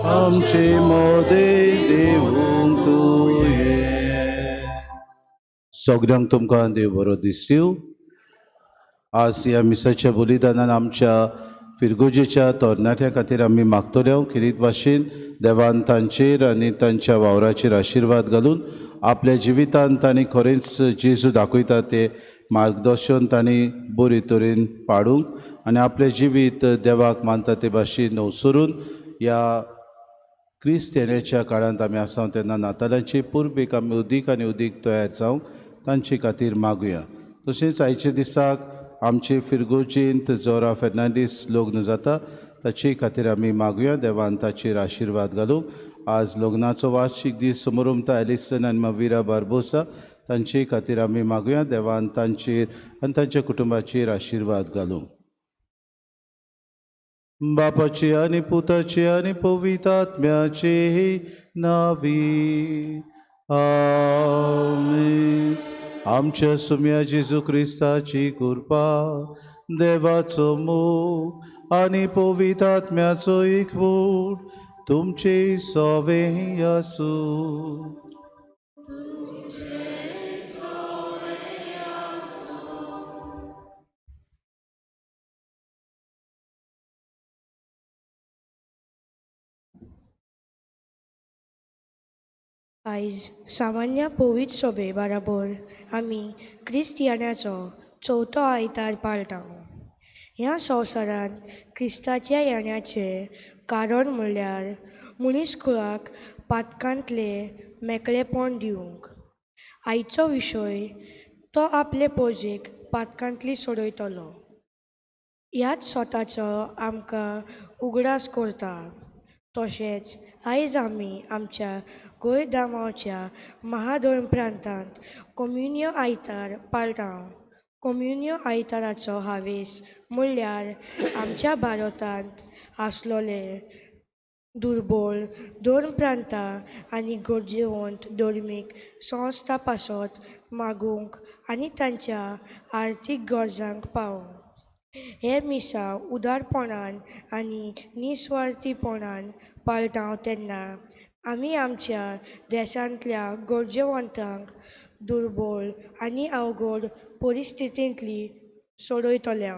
आमचे मोदे देवूंक तुवें. सगळ्यांक तुमकां देव बरो दिसता. आज ह्या मिसाच्या बलिदानान आमच्या फिरगोजेच्या तरणाट्या खातीर आमी मागतले खेरीत भाशेन देवान तांचेर आनी तांच्या वावराचेर आशिर्वाद घालून आपल्या जिवितांत तांणी खरेंच जेजू दाखयता ते मार्गदर्शन तांणी बरे तरेन पाडूंक आनी आपलें जिवीत देवाक मानता ते भाशेन अवसरून ह्या क्रिस्त येण्याच्या काळांत आमी आसा तेन्ना नातालांचे पुर्बेक आमी अदीक आनी अदीक तयार जावंक तांचे खातीर मागुया. तशेंच आयच्या दिसाक आमचे फिरगोजेंत जोरा फेर्नांडीस लग्न जाता ताचे खातीर आमी मागुया देवान ताचेर आशिर्वाद घालूंक. आज लग्नाचो वार्षिक दीस समारंभता एलिसन आनी माविरा बार्बोसा तांचे खातीर आमी मागुया देवान तांचेर आनी तांच्या कुटुंबाचेर आशिर्वाद घालूंक. बापाचे आनी पुताचे आनी पवित्र आत्म्याचे नावी आमेन. आमच्या सुम्या जेजू क्रिस्ताची कृपा, देवाचो मोग आनी पवित्र आत्म्याचो एकवट तुमचे सवे आसूं. आयज सामान्य पवित्र सभे बराबर आमी क्रिस्तियानाचो चवथो आयतार पाळटा. ह्या संवसारांत क्रिस्ताच्या येण्याचें कारण म्हणल्यार मनीस कुळाक पातकांतलें मेकळेपण दिवंक. आयचो विशय तो आपले पोजेक पातकांतली सोडयतलो ह्याच स्वताचो आमकां उगडास करता. तशेंच आयज आमी आमच्या गोंय दामांवच्या महाधर्म प्रांतांत कोम्युन्यो आयतार पाळटा. कोम्युन्यो आयताराचो हावेस म्हणल्यार आमच्या भारतांत आसलोले दुर्बळ दोन प्रांतां आनी गरजेवंत धर्मीक संस्था पासत मागूंक आनी तांच्या आर्थीक गरजांक पावोवंक. हे मिसां उदारपणान आनी निस्वार्थीपणान पाळटा तेन्ना आमी आमच्या देशांतल्या गरजेवंतांक दुर्बळ आनी अवघड परिस्थितींतली सोडयतले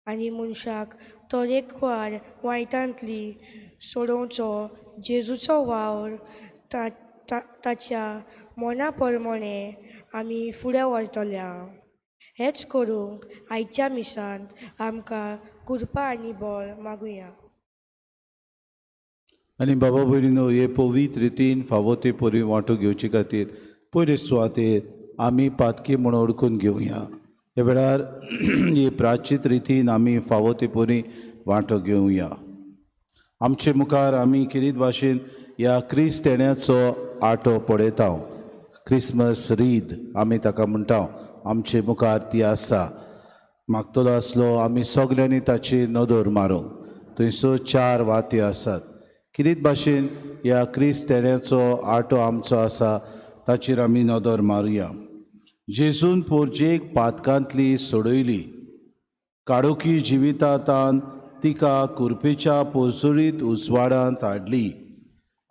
आनी मनशाक तरेकवार वायटांतली सोडोवचो जेजूचो वावर ताच्या मना प्रमाणें आमी फुडें व्हरतले. हेच करूंक आयच्या मिसांत आमकां कृपा आनी बळ मागुया. आनी बाबा भयणीनो, हे पवित्र रितीन फावो ते परी वांटो घेवचे खातीर पयले सुवातेर आमी पातकी म्हूण ओळखून घेवया. ह्या वेळार हे प्राचीत रितीन आमी फावो ते परी वांटो घेवया. आमचे मुखार आमी खेरीत भाशेन ह्या क्रिस्त येण्याचो आटो पळयता. क्रिसमस रीद आमी ताका म्हणटा. आमचे मुखार ती आसा. मागतलो आसलो आमी सगल्यांनी ताची नदर मारूंक. थंयसर चार वाती आसात. खेरीत भाशेन ह्या क्रिस्त येण्याचो आटो आमचो आसा ताचेर आमी नदर मारुया. जेजून पोरजेक पातकांतली सोडयली. काळोखी जिवितांत तिका कुरपेच्या पोजडीत उजवाडांत हाडली.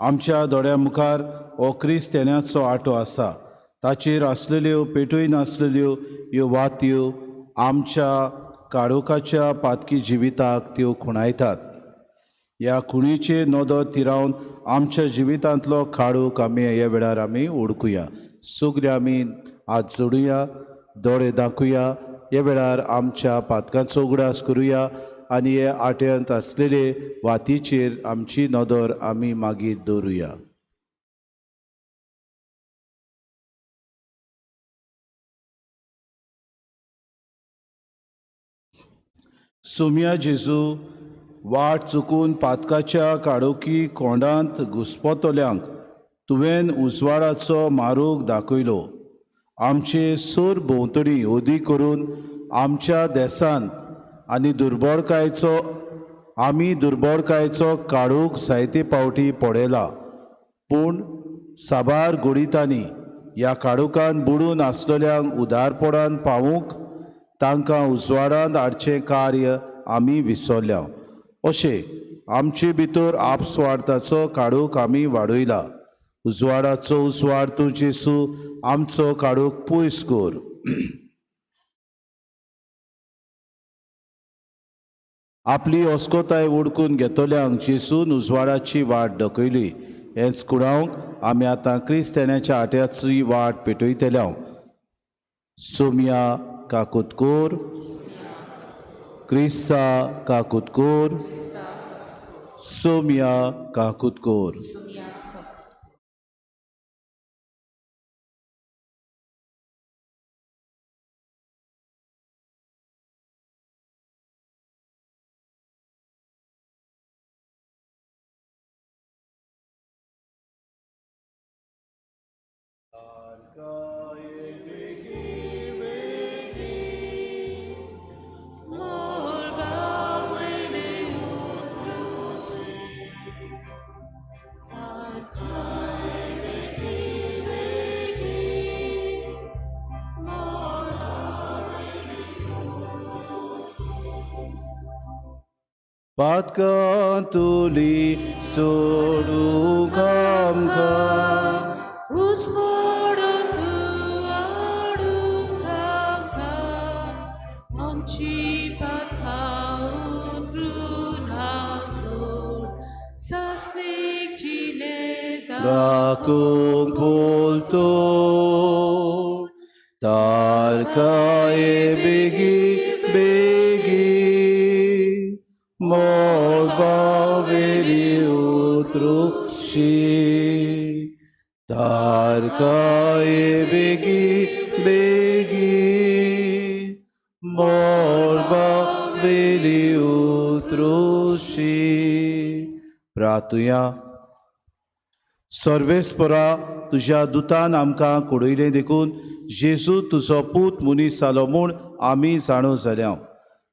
आमच्या दोळ्या मुखार हो क्रिस्त येण्याचो आटो आसा. ताचेर आसलेल्यो पेटूय नासलेल्यो ह्यो वात्यो आमच्या काळोखाच्या पातकी जिविताक त्यो खुणायतात. ह्या खुणेचेर नदर तिरावन आमच्या जिवितांतलो काळोख आमी ह्या वेळार आमी ओळखुया. सगळे आमी हात जोडुया, दोळे दाखुया. ह्या वेळार आमच्या पातकांचो उगडास करुया आनी हे आट्यांत आसलेले वातीचेर आमची नदर आमी मागीर दवरुया. सोम्या जेजू, वाट चुकून पातकाच्या काळोखी कोंडांत घुस्पतल्यांक तुवें उजवाडाचो मार्ग दाखयलो. आमचे सोर भोंवतणी ओदी करून आमच्या देशांत आनी दुर्बळकायेचो आमी दुर्बळकायेचो काळोख जायते फावटी पळयला, पूण साबार घडितांनी ह्या काळोखान बुडून आसलेल्यांक उदारपणान पावूंक तांकां उजवाडांत हाडचें कार्य आमी विसरल्या. अशें आमचे भितर आपस्वार्थाचो काळोख आमी वाडयला. उजवाडाचो उजवाड तूं जेसू, आमचो काळोख पयस कर. आपली अस्कोताय ओडकून घेतल्यांक जेसून उजवाडाची वाट दाखयली. हेंच कुडावंक आमी आतां क्रिस्तांवाच्या आट्याची वाट पेटयतल्या. सोम्या काकुतकोर, क्रिस्ता काकुतकोर, सोम्या काकुतकोर. पातकांतुली सोडूंक आमकां, उजवाडांतु हाडूंक आमकां, आमची पातकां उतरून हातून सासणीक जिणें दाखोवंक बोलतो तारकाये बेगी बेगी मोळबावेली उतरुशी, तारकाये बेगी बेगी मोळबावेली उतरुशी. प्रातुया. सर्वेस्परा, तुज्या दुतान आमकां कुडयलें देखून जेजू तुजो पूत मनीस जालो म्हूण आमी जाणो जाल्या.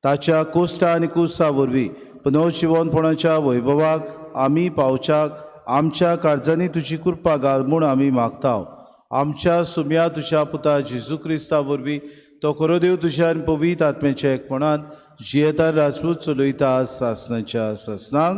ताच्या कोश्टा आनी कुर्सा वरवीं पुनर्जिवनपणाच्या वैभवाक आमी पावच्याक आमच्या काळजांनी तुजी कृपा घाल म्हूण आमी मागता. आमच्या सुम्या तुज्या पुता जेजू क्रिस्ता वरवीं तो खरो देव तुज्या आनी पवित्र आत्म्याच्या एकपणान जियेता राजपूत चलयता सासणाच्या सासणाक.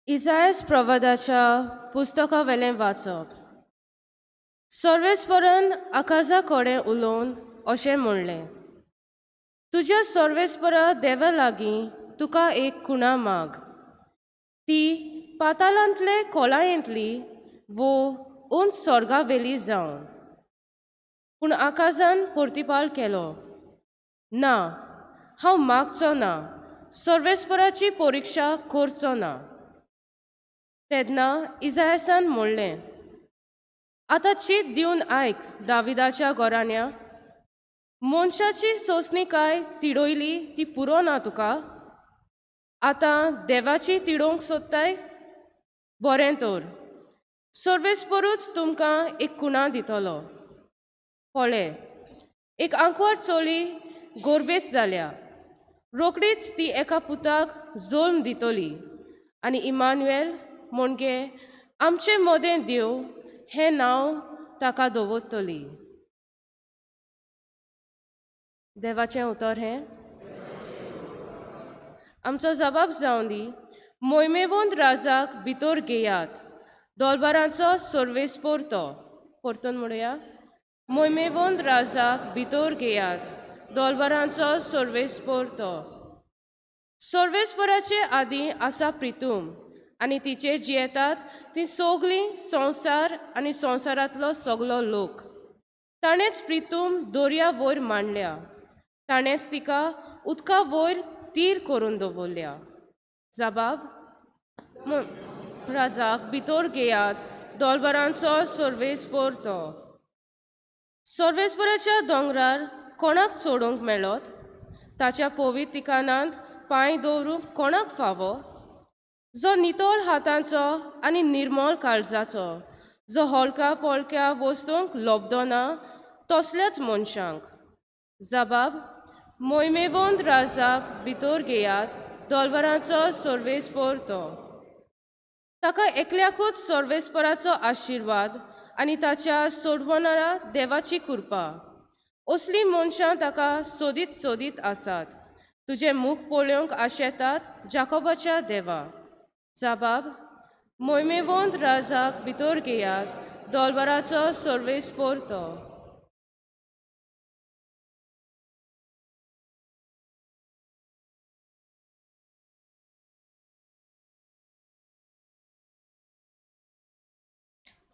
इजायस प्रवादाच्या पुस्तका वेलें वाचप. सर्वेस्परान आकाजा कडेन उलोवन अशें म्हणलें, तुज्या सर्वेस्परा देवा लागीं तुका एक खुणा माग, ती पातालांतले खोलायेंतली वो उंच स्वर्गा वेली जावं. पूण आकाजान प्रतिपाल केलो, ना, हांव मागचो ना, सर्वेस्पराची परिक्षा करचो ना. तेन्ना इजायसान म्हणलें, आतां चीत दिवन आयक दाविदाच्या घराण्या, मनशाची सोंसणीकाय तिडोयली ती पुरो ना तुका, आतां देवाची तिडोवंक सोदताय? बरें तर, सर्वेस्परूच तुमकां एक खुणा दितलो. पळय, एक आंकवार चली गोरबेस जाल्या, रोखडीच ती एका पुताक जल्म दितली आनी इमानुएल म्हणजे आमचे मदें देव हें नांव ताका दवरतली. देवाचें उतर हें. आमचो जबाब जावन दी, मोहिमेवंत राजाक भितर घेयात, दोलबारांचो सर्वेस्पोर तो. परतून म्हणुया, मोहिमेवंत राजाक भितर घेयात, दोलबारांचो सर्वेस्पोर तो. सर्वेस्पोराचे आदीं आसा प्रितूम आनी तिचे जियेतात ती सगळीं संवसार आनी संवसारांतलो सगलो लोक. ताणेंच प्रितूम दर्या वयर मांडल्या, ताणेंच तिका उदका वयर तीर करून दवरल्या. जबाब राजाक भितर घेयात, दोलबरांचो सर्वेस्पोर तो. सर्वेस्पोराच्या दोंगरार कोणाक चडूंक मेळत? ताच्या पवित्र ठिकाणांत पांय दवरूंक कोणाक फावो? जो नितळ हातांचो आनी निर्मळ काळजाचो, जो हलक्या पोलक्या वस्तूंक लोबदना तसल्याच मनशांक. जबाब मोहिमेवंत राजाक भितर घेयात, दोलबरांचो सर्वेस्पोर तो. ताका एकल्याकूच सर्वेस्पोराचो आशिर्वाद आनी ताच्या सोडवणारा देवाची कृपा. असलीं मनशां ताका सोदीत सोदीत आसात, तुजें मुख पळोवंक आशेतात जाकोबाच्या देवा. जबाब मोहिमेवंत राजाक भितर घेयात, दोलबराचो सर्वेस्पोर तो.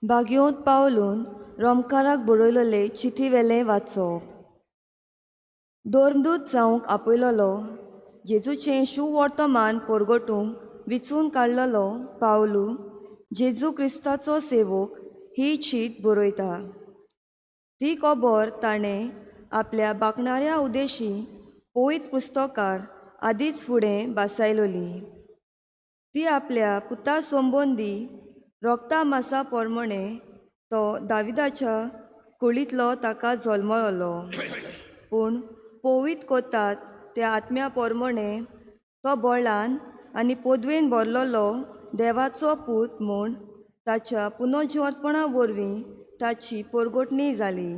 बागयोंत पावलून रोमकाराक बरयलोले चिठी वेलें वाचप. धर्मदूत जावंक आपयलोलो जेजूचें शुवर्तमान परगटूंक विचून काडलेलो पावलू जेजू क्रिस्ताचो सेवक ही चीट बरयता. ती खबर ताणें आपल्या बाकणाऱ्या उदेशी पवित्र पुस्तकार आदींच फुडें बासायलोली. ती आपल्या पुता संबंदी रोगता मासा पोरमणे तो दाविदाच्या कुळींतलो ताका जल्मलो, पूण पवित्र कोतात त्या आत्म्या पोरमणे तो बळान आनी पदवेन भरलोलो देवाचो पूत म्हूण ताच्या पुनर्जिवंतपणा वरवीं ताची परगटणी जाली.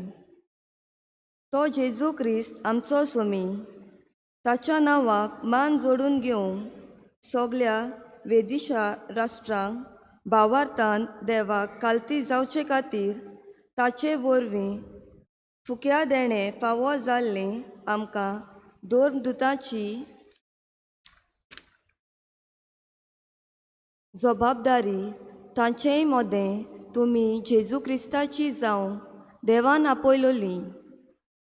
तो जेजू क्रिस्त आमचो सोमी, ताच्या नांवाक मान जोडून घेवंक सगल्या वेदिशा राष्ट्रांक भावार्थान देवाक कालती जावचे खातीर ताचे वरवीं फुक्या देणें फावो जाल्लें आमकां धर्मदुताची जबाबदारी तांचेय मदें तुमी जेजू क्रिस्ताची जावंक देवान आपयलोली.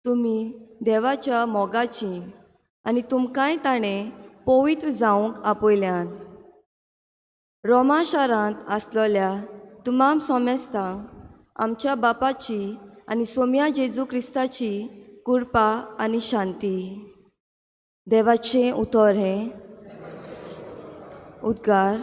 तुमी देवाच्या मोगाची आनी तुमकांय ताणें पवित्र जावंक आपयल्यान. रोमा शारांत आसलोल्या तुमाम सोमेस्तांक आमच्या बापाची आनी सोम्या जेजू क्रिस्ताची कृपा आनी शांती. देवाचें उतर हें. उद्गार.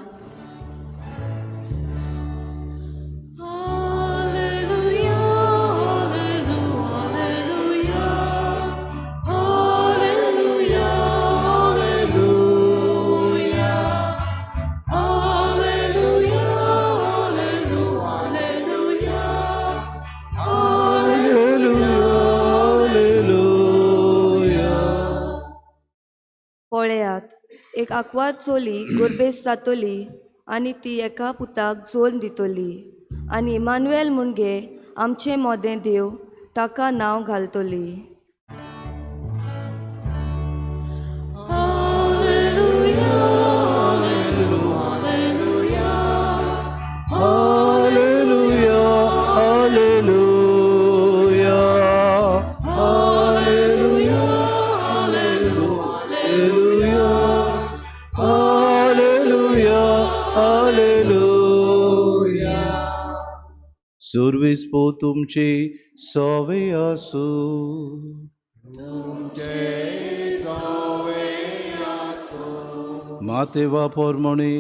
पळयात, एक आंकवार चली गोरबेस जातली आनी ती एका पुताक जल्म दितली आनी इमानुएल म्हणजे आमचे मोदें देव ताका नांव घालतली. सुर्विस्पो तुमचे सवे आसूं. मातेवा पोरमणे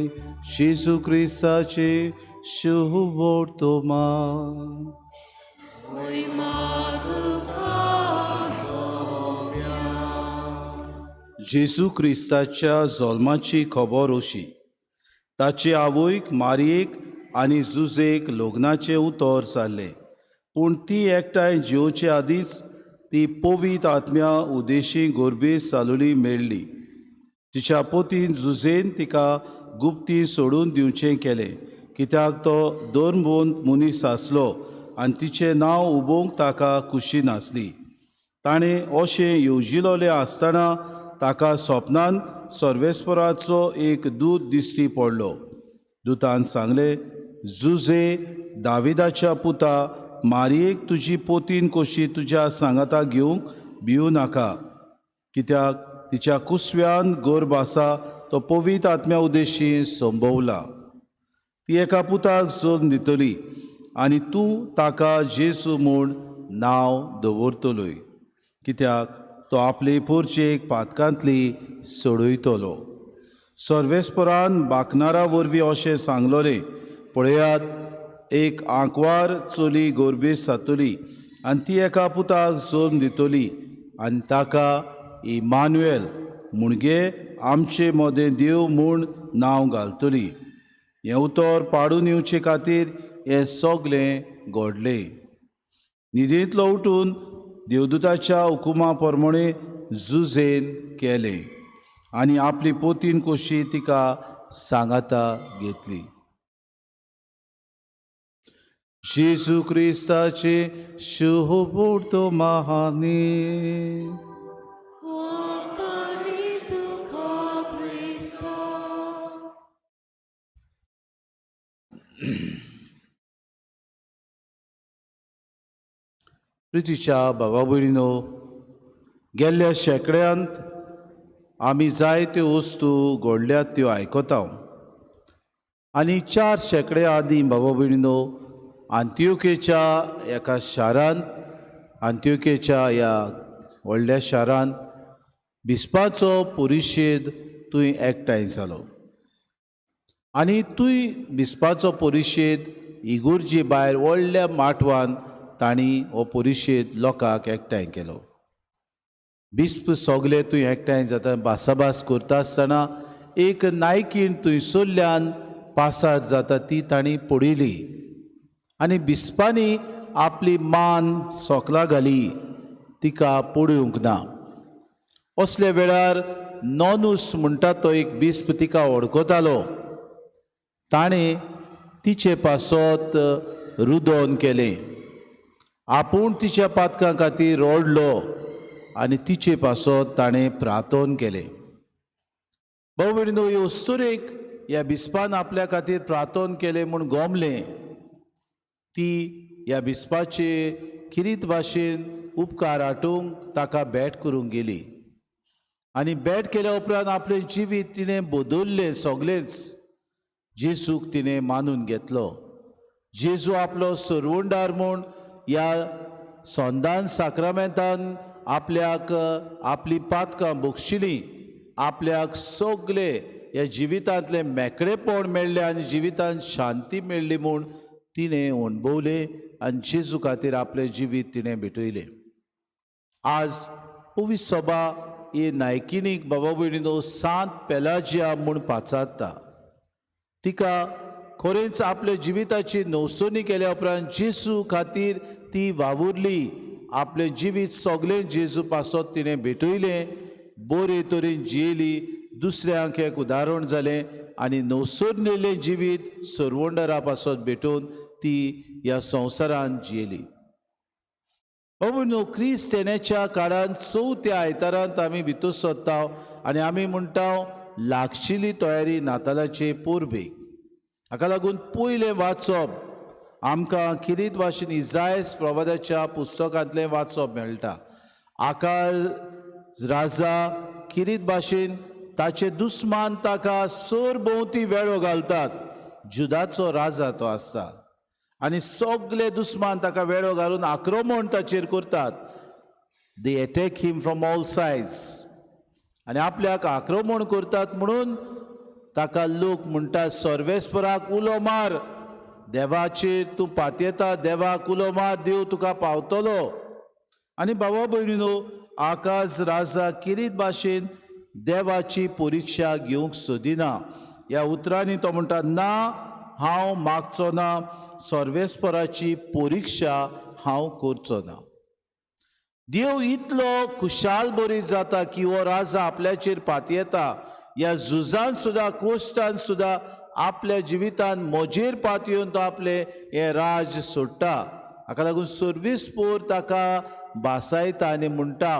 जेजू क्रिस्ताचे शुभवर्तमान. जेजू क्रिस्ताच्या जल्माची खबर अशी, ताचे आवयक मारयेक आनी जुजेक लग्नाचें उतर जाल्लें, पूण ती एकठांय जिवचे आदींच ती पवित्र आत्म्या उदेशी गोरबेस चालुली मेळ्ळी. तिच्या पतीन जुजेन तिका गुप्ती सोडून दिवचें केलें, कित्याक तो धर्मवंत मनीस आसलो आनी तिचें नांव उबोवंक ताका खुशी नासली. ताणें अशें येवजिलोलें आसतना ताका सपनान सर्वेस्पराचो एक दूत दिश्टी पडलो. दुतान सांगलें, जुजे दाविदाच्या पुता, मारयेक तुजी पोतीन कशी तुज्या सांगाता घेवंक भिवू नाका, कित्याक तिच्या कुसव्यान गर्भ आसा तो पवित्र आत्म्या उद्देशी संभवला. ती एका पुताक जल्म दितली आनी तूं ताका जेजू म्हूण नांव दवरतलोय, कित्याक तो आपले पोरचेक पातकांतली सोडयतलो. सर्वेस्परान बाकनारा वरवीं अशें सांगलोलें, पळयात, एक आंकवार चली गोरबेस जातली आनी ती एका पुताक जल्म दितली आनी ताका इमानुएल म्हणजे आमचे मदें देव म्हूण नांव घालतली. हें उतर पाडून येवचे खातीर हें सगलें घडलें. न्हिदेंतलो उठून देवदूताच्या हुकुमा प्रमाणे जुझेन केलें आनी आपली पोतीन कशी तिका सांगाता घेतली. जेजू क्रिस्ताचे शुभ महानी. प्रितीच्या बाबा भयणीनो, गेल्ल्या शेंकड्यांत आमी जायत्यो वस्तू घडल्यात त्यो आयकता. आनी 4 शेंकड्या आदीं बाबा भयणीनो, आंतियोकेच्या एका शारांत, आंतियोकेच्या ह्या व्हडल्या शारांत बिस्पाचो परिशेद थंय एकठांय जालो आनी थंय बिस्पाचो परिशेद इगुर्जी भायर व्हडल्या माटवान तांणी हो परिशेद लोकांक एकठांय केलो. बिस्प सगले थंय एकठांय जाता भासाभास करता आसतना एक नायकीण थंयसरल्यान पासार जाता ती तांणी पळयली आनी बिस्पांनी आपली मान सोकला घाली, तिका पळोवंक ना. असल्या वेळार नॉनूस म्हणटा तो एक बिस्प तिका वळखतालो. ताणें तिचे पासत रुदोन केलें, आपूण तिच्या पातकां खातीर रडलो आनी तिचे पासत ताणें प्रार्थन केलें. भाव भयणीनो, हे अस्तुरेक ह्या बिस्पान आपल्या खातीर प्रार्थन केलें म्हूण गोमलें. ती ह्या बिस्पाचे किरीत भाशेन उपकार हाटूंक ताका भेट करूंक गेली आनी भेट केल्या उपरांत आपलें जिवीत तिणें बदल्लें सगळेंच. जेजूक तिणें मानून घेतलो. जेजू आपलो सरवंडार म्हूण ह्या संदान साक्रामेंतान आपल्याक आपलीं पातकां बक्षिलीं, आपल्याक सगळे ह्या जिवितांतलें मेकळेपण मेळ्ळें आनी जिवितांत शांती मेळ्ळी म्हूण तिणें अणभवलें आनी जेजू खातीर आपलें जिवीत तिणें भेटयलें. आज पवित्र सभा ही नायकिनीक बाबा भयणीनो सांत पेलाजिया म्हूण पाचारता. तिका खरेंच आपल्या जिविताची नवसणी केल्या उपरांत जेजू खातीर ती वावुरली, आपलें जिवीत सगळें जेजू पासत तिणें भेटयलें, बरे तरेन जियेली, दुसऱ्यांक एक उदाहरण जालें आनी नवसरलेलें जिवीत सरवंडरा पासत भेटोवन ती ह्या संवसारान जियेली. बाबा न्हू, क्रिस्त येण्याच्या काळांत चवथ्या आयतारांत आमी भितर सरता आनी आमी म्हणटा लागशिल्ली तयारी नातालाचे परबेक. हाका लागून पयलें वाचप आमकां किरीत भाशेन इजायस प्रवादाच्या पुस्तकांतलें वाचप मेळटा. आकाश राजा किरीत भाशेन ताचे दुस्मान ताका सरभोंवती वेळो घालतात. जुदाचो राजा तो आसता आनी सगळे दुस्मान ताका वेळो घालून आक्रमण ताचेर करतात. They attack him from all sides आनी आपल्याक आक्रमण करतात म्हणून ताका लोक म्हणटात सर्वेस्पराक उलो मार, देवाचेर तूं पातयेता, देवाक उलो मार, देव तुका पावतलो. आनी बाबा भयणीनो, आकाश राजा किरीत भाशेन देवाची परिक्षा घेवंक सोदिना. ह्या उतरांनी तो म्हणटा, ना, हांव मागचो ना, सर्वेस्पराची परिक्षा हांव करचो ना. देव इतलो खुशाल बरी जाता की हो राजा आपल्याचेर पातयेता, ह्या झुजान सुद्दां कोश्टान सुद्दां आपल्या जिवितान म्हजेर पातयेवन तो आपलें हें राज सोडटा. हाका लागून सर्वीस पोर ताका भासायता आनी म्हणटा,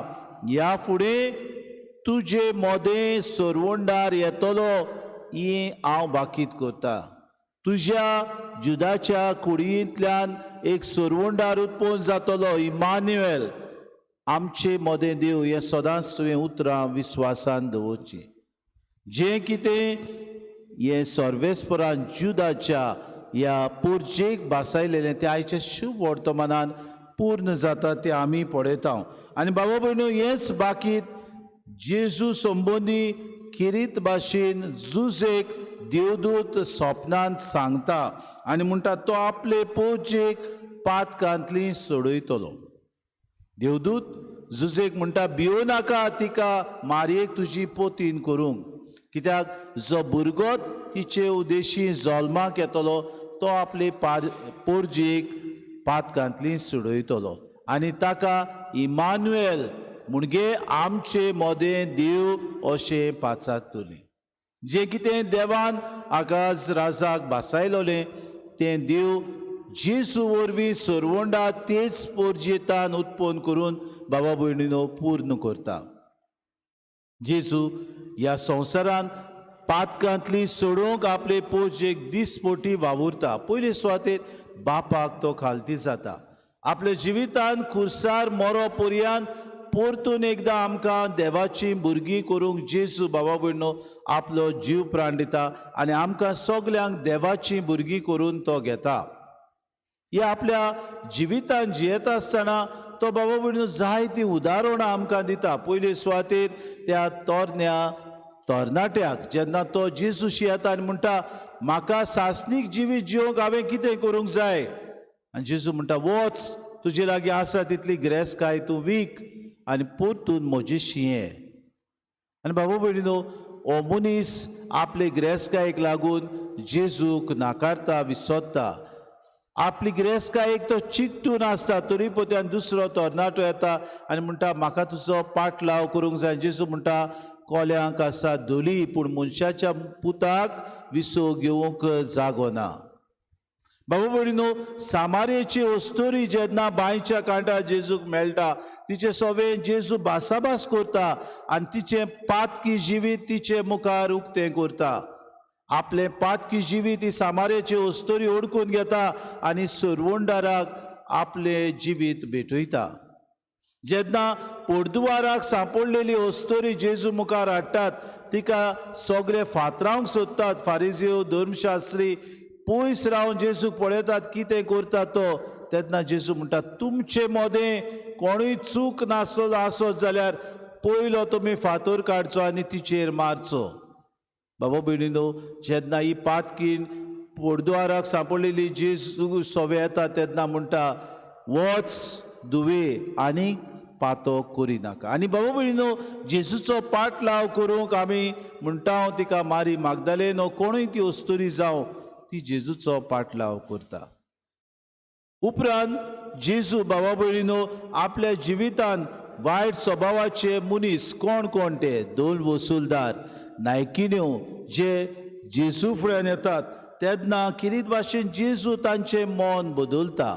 ह्या फुडें तुजे मोदें सरवंडार येतलो ही हांव बाकीत करता. तुज्या जुदाच्या कुडयेंतल्यान एक सोरवंडार उत्पन्न जातलो, इमान्युएल, आमचे मदें देव. हें सदांच तुवें उतरां विस्वासान दवरचीं. जें कितें हें सर्वेस्परान जुदाच्या ह्या पोरजेक भासायलेलें तें आयच्या शुभ वर्तमानान पूर्ण जाता तें आमी पळयता. आनी बाबा भयणो, हेंच बाकीत जेजू संबंदी किरीत भाशेन जुजेक देवदूत सोपनांत सांगता आनी म्हणटा तो आपले पोरजेक पातकांतली सोडयतलो. देवदूत जुजेक म्हणटा भियो नाका तिका मारयेक तुजी पोतीन करूंक, कित्याक जो भुरगो तिचे उदेशी जल्माक येतलो तो आपले पोरजेक पातकांतली सोडयतलो आनी ताका इमानुएल म्हणजे आमचे मदें देव अशें पाचारतली. जें कितें देवान आकाश राजाक भासायलोलें तें देव जेजू वरवीं सरवंडा तेच पोरजेतान उत्पन्न करून बाबा भयणीनो पूर्ण करता. जेजू ह्या संवसारान पातकांतली सोडोवंक आपले पोरजेक दिसपोटी वावुरता. पयले सुवातेर बापाक तो खालती जाता. आपल्या जिवितान खुर्सार मरो पर्यान परतून एकदां आमकां देवाची भुरगीं करूंक जेजू बाबा भयणो आपलो जीव प्राण दिता आनी आमकां सगल्यांक देवाची भुरगीं करून तो घेता. ह्या आपल्या जिवितान जियेता आसतना तो बाबा भयणो जायतीं उदाहरणां आमकां दिता. पयले सुवातेर त्या तरणाट्याक जेन्ना तो जेजूशी येता आनी म्हणटा म्हाका सासणीक जिवीत जिवंक हांवें कितें करूंक जाय, आनी जेजू म्हणटा वच तुजे लागीं आसा तितली गिरेस्तकाय तूं वीक आनी परतून म्हजी शिये. आनी बाबा भयणीनो, हो मनीस आपले गिरेस्तकायेक लागून जेजूक नाकारता, विसरता. आपली गिरेस्तकायेक तो चिकटून आसता, तरी पोत्यान दुसरो तरणाटो येता आनी म्हणटा म्हाका तुजो पाटलाव करूंक जाय. जेजू म्हणटा कोल्यांक आसा धोली पूण मनशाच्या पुताक विसव घेवंक जागो ना. बाबा भयणीनो, सामारेची अस्तोरी जेन्ना बांयच्या कांठार जेजूक मेळटा तिचे सवे जेजू भासाभास करता आनी तिचें पातकी जिवीत तिचे मुखार उक्तें करता. आपलें पातकी जिवीत ही सामारेची अस्तोरी ओडकून घेता आनी सरवंडाराक आपलें जिवीत भेटयता. जेन्ना पोरदुवाराक सांपडलेली अस्तोरी जेजू मुखार हाडटात तिका सगळे फातरावंक सोदतात. फारिजीव धर्मशास्त्री पयस रावन जेजूक पळयतात कितें करता तो. तेन्ना जेजू म्हणटा तुमचे मदें कोणूय चूक नासलो आसत जाल्यार पयलो तुमी फातर काडचो आनी तिचेर मारचो. बाबा भयणीनो, जेन्ना ही पातकीन पोरदुवाराक सांपडलेली जेजू सोवे येता तेन्ना म्हणटा वच दुवे आनी पातो करिनाका. आनी बाबा भयणीनो, जेजूचो पाटलाव करूंक आमी म्हणटा तिका मारी मागदालेनो कोणूय ती अस्तुरी जावं ती जेजूचो पाटलाव करता. उपरांत जेजू बाबा भयणीनो आपल्या जिवितान वायट स्वभावाचे मनीस कोण कोण ते दोन वसुलदार नायकिण्यो जे जेजू फुड्यान येतात तेन्ना किरीत भाशेन जेजू तांचें मन बदलता.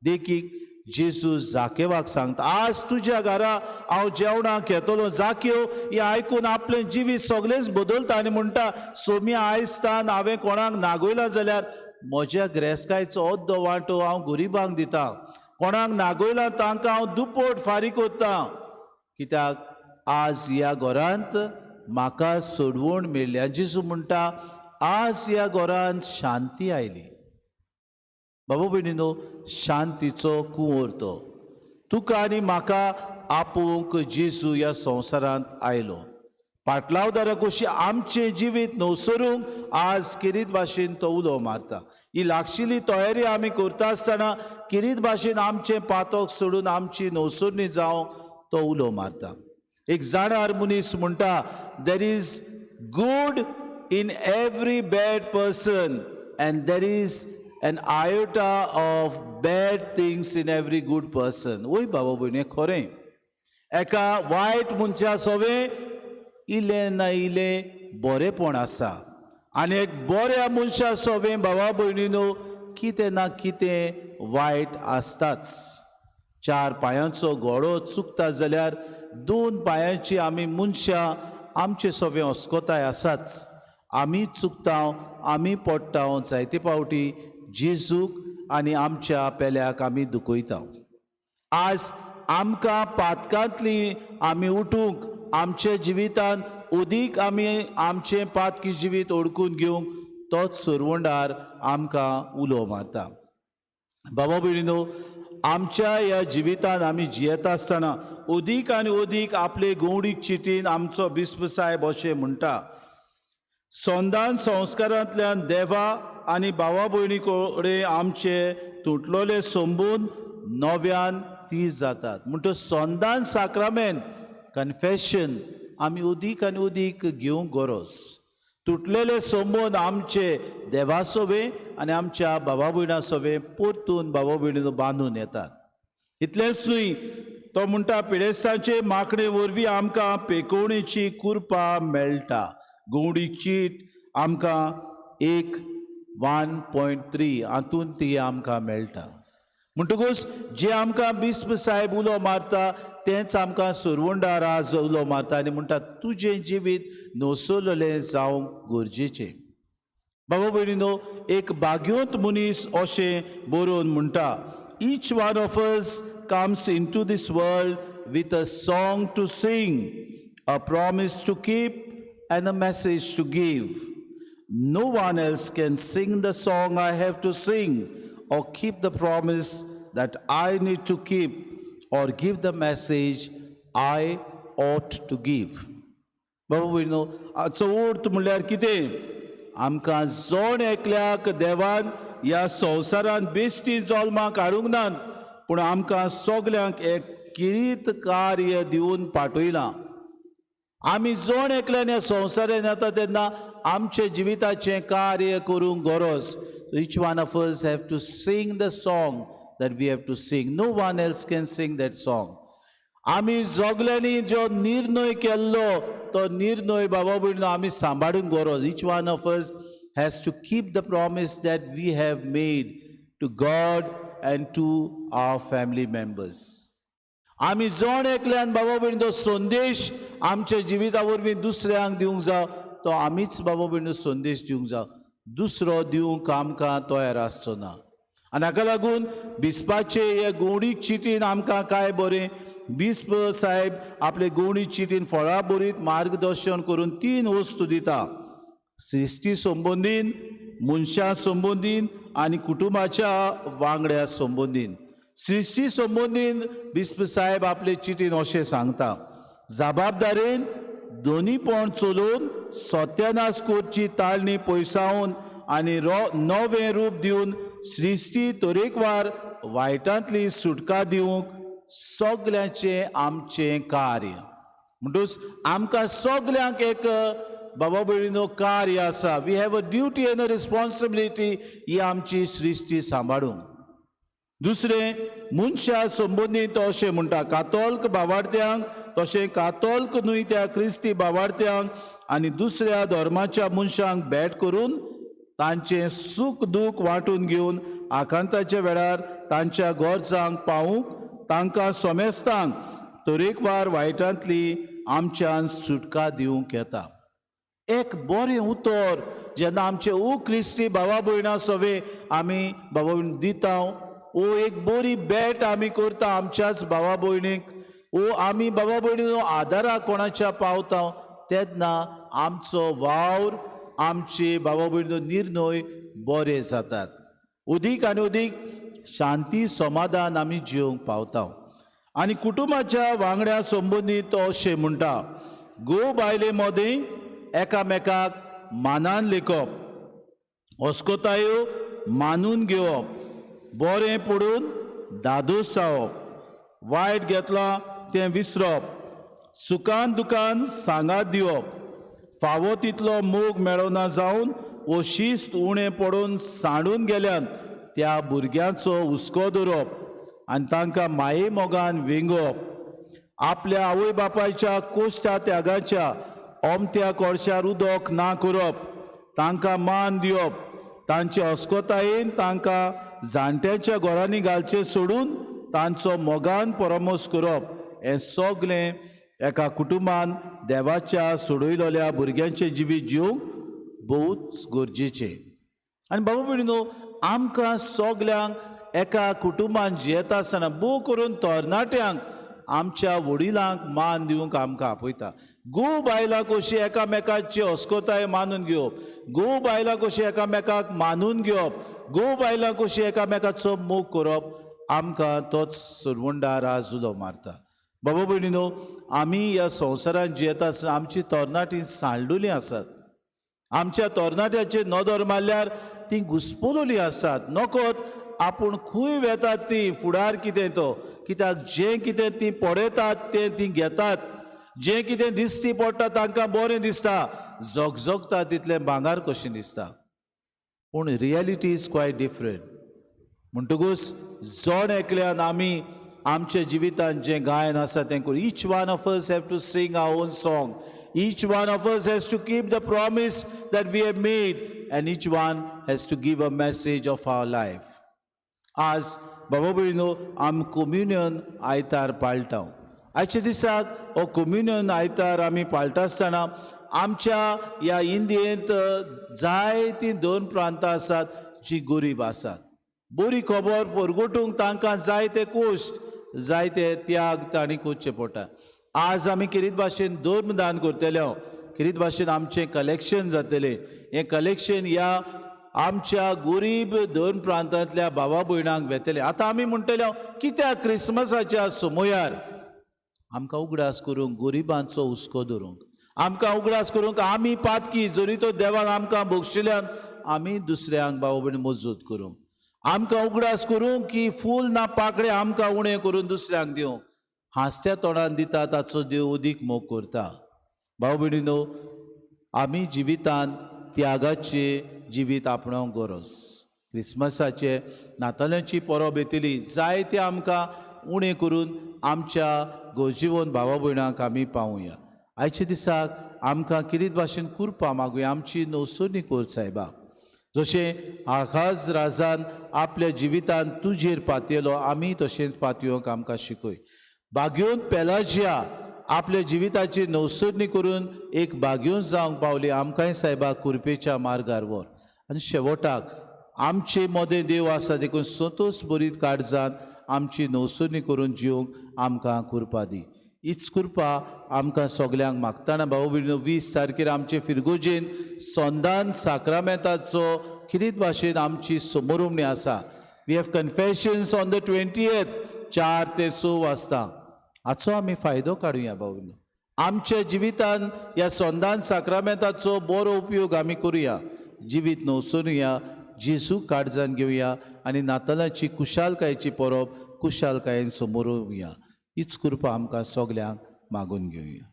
देखीक जेजू जाकेवाक सांगता आज तुज्या घरा हांव जेवणाक येतलो. जाकेव हें आयकून आपलें जिवीत सगळेंच बदलता आनी म्हणटा सोमी आयस्तान हांवें कोणाक नागयलां जाल्यार म्हज्या गिरेस्तकायेचो अर्दो वांटो हांव गरिबांक दिता, कोणाक नागयलां तांकां हांव दुप्पट फारीक करता, कित्याक आज ह्या घरांत म्हाका सोडवण मेळ्ळी. आनी जेजू म्हणटा आज ह्या घरांत शांती आयली. बाबा भयणीनो, शांतीचो कुंवर तो तुका आनी म्हाका आपोवंक जेजू ह्या संवसारांत आयलो. पाटलावदारा कशी आमचें जिवीत नवसरूंक आज किरीत भाशेन तो उलो मारता. ही लागशिल्ली तयारी आमी करता आसतना किरीत भाशेन आमचें पातक सोडून आमची नवसरणी जावंक तो उलो मारता. एक जाणार मनीस म्हणटा there is good in every bad person and there is an iota of bad things in every good person. वय बाबा भयणी, खरें एका वायट मनशा सवें इलें ना इलें बरेंपण आसा आनी एक बऱ्या मनशा सवें बाबा भयणीनो कितें ना कितें वायट आसताच. चार पांयांचो घोडो चुकता जाल्यार दोन पांयांची आमी मनशां आमचे सवें अस्कोताय आसाच. आमी चुकता आमी पडटा, जायते फावटी जेजूक आनी आमच्या पेल्याक आमी दुखयता. आज आमकां पातकांतली आमी उठूंक, आमच्या जिवितान उदीक आमी आमचें पातकी जिवीत ओडकून घेवंक तोच सुरवंडार आमकां उलो मारता. बाबा भयणीनो, आमच्या ह्या जिवितान आमी जियेता आसतना अदीक आनी अदीक आपले गोवडीक चिटीन आमचो बिस्प साहेब अशें म्हणटा, संदान संस्कारांतल्यान देवा आनी भावा भयणी कडेन आमचे तुटलोले संबून नव्यान तीस जातात. म्हणटच संदान साक्रामेंत कन्फेशन आमी उदीक आनी उदीक घेवंक गरज. तुटलेले संबंद आमचे देवा सोवे आनी आमच्या बाबा भयणा सोवे परतून बाबा भयणीनो बांदून येतात. इतलेंच न्हय, तो म्हणटा पिडेस्तांचे मागणे वरवीं आमकां पेकोवणेची कुरपा मेळटा. गोवडी चीट आमकां 1.3 हातून ती आमकां मेळटा. म्हणटकूच जे आमकां बिस्प साहेब उलो मारता तेंच आमकां सुरवंडार आज उलो मारता आनी म्हणटा तुजें जिवीत नसोलें जावंक गरजेचें. बाबा भयणीनो, एक भाग्योंत मनीस अशें बरोवन म्हणटा, each one of us comes into this world with a song to sing, a promise to keep and a message to give. No one else can sing the song I have to sing or keep the promise that I need to keep or give the message I ought to give. बाबा भयणीनो, हाचो अर्थ म्हणल्यार कितें? आमकां जण एकल्याक देवान ह्या संवसारांत बेश्टी जल्माक हाडूंक नात, पूण आमकां सगल्यांक एक किरीत कार्य दिवन पाठयलां. आमी जण एकल्यान ह्या संवसारांत येता तेन्ना आमच्या जिविताचें कार्य करूंक गरज. Each one of us have to sing the song that we have to sing. No one else can sing that song. आमी सगल्यांनी जो निर्णय केल्लो तो निर्णय बाबा भयणीनो आमी सांबाळूंक गरज. Each one of us has to keep the promise that we have made to God and to our family members. आमी जण एकल्यान बाबा भयणी तो संदेश आमच्या जिविता वरवीं दुसऱ्यांक दिवंक जाव, तो आमीच बाबा भयणी संदेश दिवंक जाव, दुसरो दिवंक आमकां तयार आसचो ना. आनी हाका लागून बिस्पाचे हे गोवणीक चिटीन आमकां काय बरें बिस्प साहेब आपले गोवणी चिटीन फळां बरीत मार्गदर्शन करून तीन वस्तू दिता, सृश्टी संबंदीन, मनशां संबंदीन आनी कुटुंबाच्या वांगड्या संबंदीन. सृश्टी संबंदीन बिस्प साहेब आपले चिटीन अशें सांगता, जबाबदारेन दोनीपण चलोवन सत्यानाश करची ताळणी पयसावन आनी रो नवें रूप दिवन सृश्टी तरेकवार वायटांतली सुटका दिवंक सगल्यांचें आमचें कार्य. म्हणटूच आमकां सगल्यांक एक बाबा भयणीनो कार्य आसा. We have a duty and a responsibility ही आमची सृश्टी सांबाळूंक. दुसरें, मनशा संबंदीत तो अशें म्हणटा, कातोल्क बावार्थ्यांक तशें कातोल्क न्हय त्या क्रिस्ती बावार्थ्यांक आनी दुसऱ्या धर्माच्या मनशांक भेट करून तांचें सूख दूख वांटून घेवन आकांताच्या वेळार तांच्या गरजांक पावूंक तांकां समेस्तांक तरेकवार वायटांतली आमच्यान सुटका दिवंक येता. एक बरें उतर जेन्ना आमचे ओ क्रिस्ती भावा भयणां सवे आमी भावा भयण दिता, ओ एक बरी भेट आमी करता आमच्याच भावा भयणीक, ओ आमी बाबा भयणीनो आदाराक कोणाच्या पावता तेन्ना आमचो वावर, आमचे बाबा भयणीनो निर्णय बरे जातात. अदीक आनी अदीक शांती समाधान आमी जिवंक पावता. आनी कुटुंबाच्या वांगड्या संबंदीत तो अशें म्हणटा, घोव बायले मदीं एकामेकाक मानान लेखप, अस्कोतायो मानून घेवप, बरें पडून दादोस जावप, वायट घेतलां तें विसरप, सुखान दुखान सांगात दिवप, फावो तितलो मोग मेळना जावन वो शिस्त उणें पडून सांडून गेल्यान त्या भुरग्यांचो हुस्को दवरप आनी तांकां माये मोगान वेंगोवप, आपल्या आवय बापायच्या कोश्टा त्यागाच्या ओमत्या कोळशार उदक ना करप, तांकां मान दिवप, तांचे अस्कोतायेन तांकां जाणट्यांच्या घरांनी घालचें सोडून तांचो मोगान परामर्श करप, हें सगलें एका कुटुंबान देवाच्या सोडयलेल्या भुरग्यांचें जिवीत जिवंक भोवच गरजेचें. आनी बाबा भयणीनो, आमकां सगल्यांक एका कुटुंबान जियेता आसतना भोव करून तरणाट्यांक आमच्या वडिलांक मान दिवंक आमकां आपयता. घोव बायलां कशी एकामेकाची अस्कोताय मानून घेवप, घोव बायलां कशी एकामेकाक मानून घेवप, घोव बायलां कशी एकामेकाचो मोग करप, आमकां तोच सरवंडार आज उलो मारता. बाबा भयणीनो, आमी ह्या संवसारांत जियेता आसतना आमची तरणाटीं सांडुलीं आसात. आमच्या तरणाट्याचेर नदर मारल्यार तीं घुस्पलोलीं आसात. नकोत आपूण खंय वेतात ती फुडार कितें तो, कित्याक जें कितें तीं पळयतात तें तीं घेतात, जें कितें दिसती पडटा तांकां बरें दिसता, झगझगता तितलें भांगर कशें दिसता. पूण रियलिटी is quite different. म्हणटकूच जण एकल्यान आमी आमच्या जिवितांत जें गायन आसा तें करूं. Each one of us have to sing our own song. Each one of us has to keep the promise that we have made, and each one has to give a message of our life. आज बाबा भयणीनो, आमी कोम्युनियन आयतार पाळटा. आयच्या दिसाक हो कोम्युनियन आयतार आमी पाळटा आसतना आमच्या ह्या इंडियेंत जायतीं दोन प्रांतां आसात जीं गरीब आसात. बरी खबर परगटूंक तांकां जायते कश्ट, जायते त्याग तांणी करचे पडटा. आज आमी किरीत भाशेन धर्मदान करतले, किरीत भाशेन आमचें कलेक्शन जातलें. हें कलेक्शन ह्या आमच्या गरीब दोन प्रांतांतल्या भावा भयणांक वेतले. आतां आमी म्हणटले कित्याक क्रिसमसाच्या समयार आमकां उगडास करूंक गरिबांचो हुस्को धरूंक, आमकां उगडास करूंक आमी पातकी जरी तो देवान आमकां बक्षिल्यान आमी दुसऱ्यांक भाव भयण मजूत करूंक, आमकां उगडास करूंक की फूल ना पाकळे आमकां उणें करून दुसऱ्यांक दिवंक. हांसत्या तोंडान दिता ताचो देव अदीक मोग करता. भाव भयणीनो, आमी जिवितांत त्यागाचे जिवीत आपणावंक गरज. क्रिसमसाचे नातालांची परब येतली, जायते आमकां उणें करून आमच्या गरजेवन भावा भयणांक आमी पावुया. आयच्या दिसाक आमकां किरीत भाशेन कुरपा मागुया, आमची नवसरणी कर सायबा. जशें आकाज राजान आपल्या जिवितान तुजेर पातयेलो, आमी तशेंच पातयेवंक आमकां शिकय. बागयोन पेलाजिया आपल्या जिविताची नवसरणी करून एक बागयोन जावंक पावली, आमकांय सायबा कुरपेच्या मार्गार व्हर. आनी शेवटाक आमचे मदें देव आसा देखून संतोष बरीत काळजान आमची नवसरणी करून जिवंक आमकां कुरपा दी. हीच कृपा आमकां सगल्यांक मागतना भाऊ भयणीनो, 20 तारखेर आमचे फिरगोजेन सोंदान साक्रामेंताचो किरीत भाशेन आमची समोरुमणी आसा. We have confessions on the 20th 4 ते 6 वाजता. हाचो आमी फायदो काडुया भाऊ भयणीनो. आमच्या जिवितान ह्या सोंदान साक्रामेंताचो बरो उपयोग आमी करुया. जिवीत नवसरुया, जेजू काळजान घेवया आनी नातालाची खुशालकायेची परब खुशालकायेन समोरुया. हीच कृपा आमकां सगल्यांक मागून घेवया.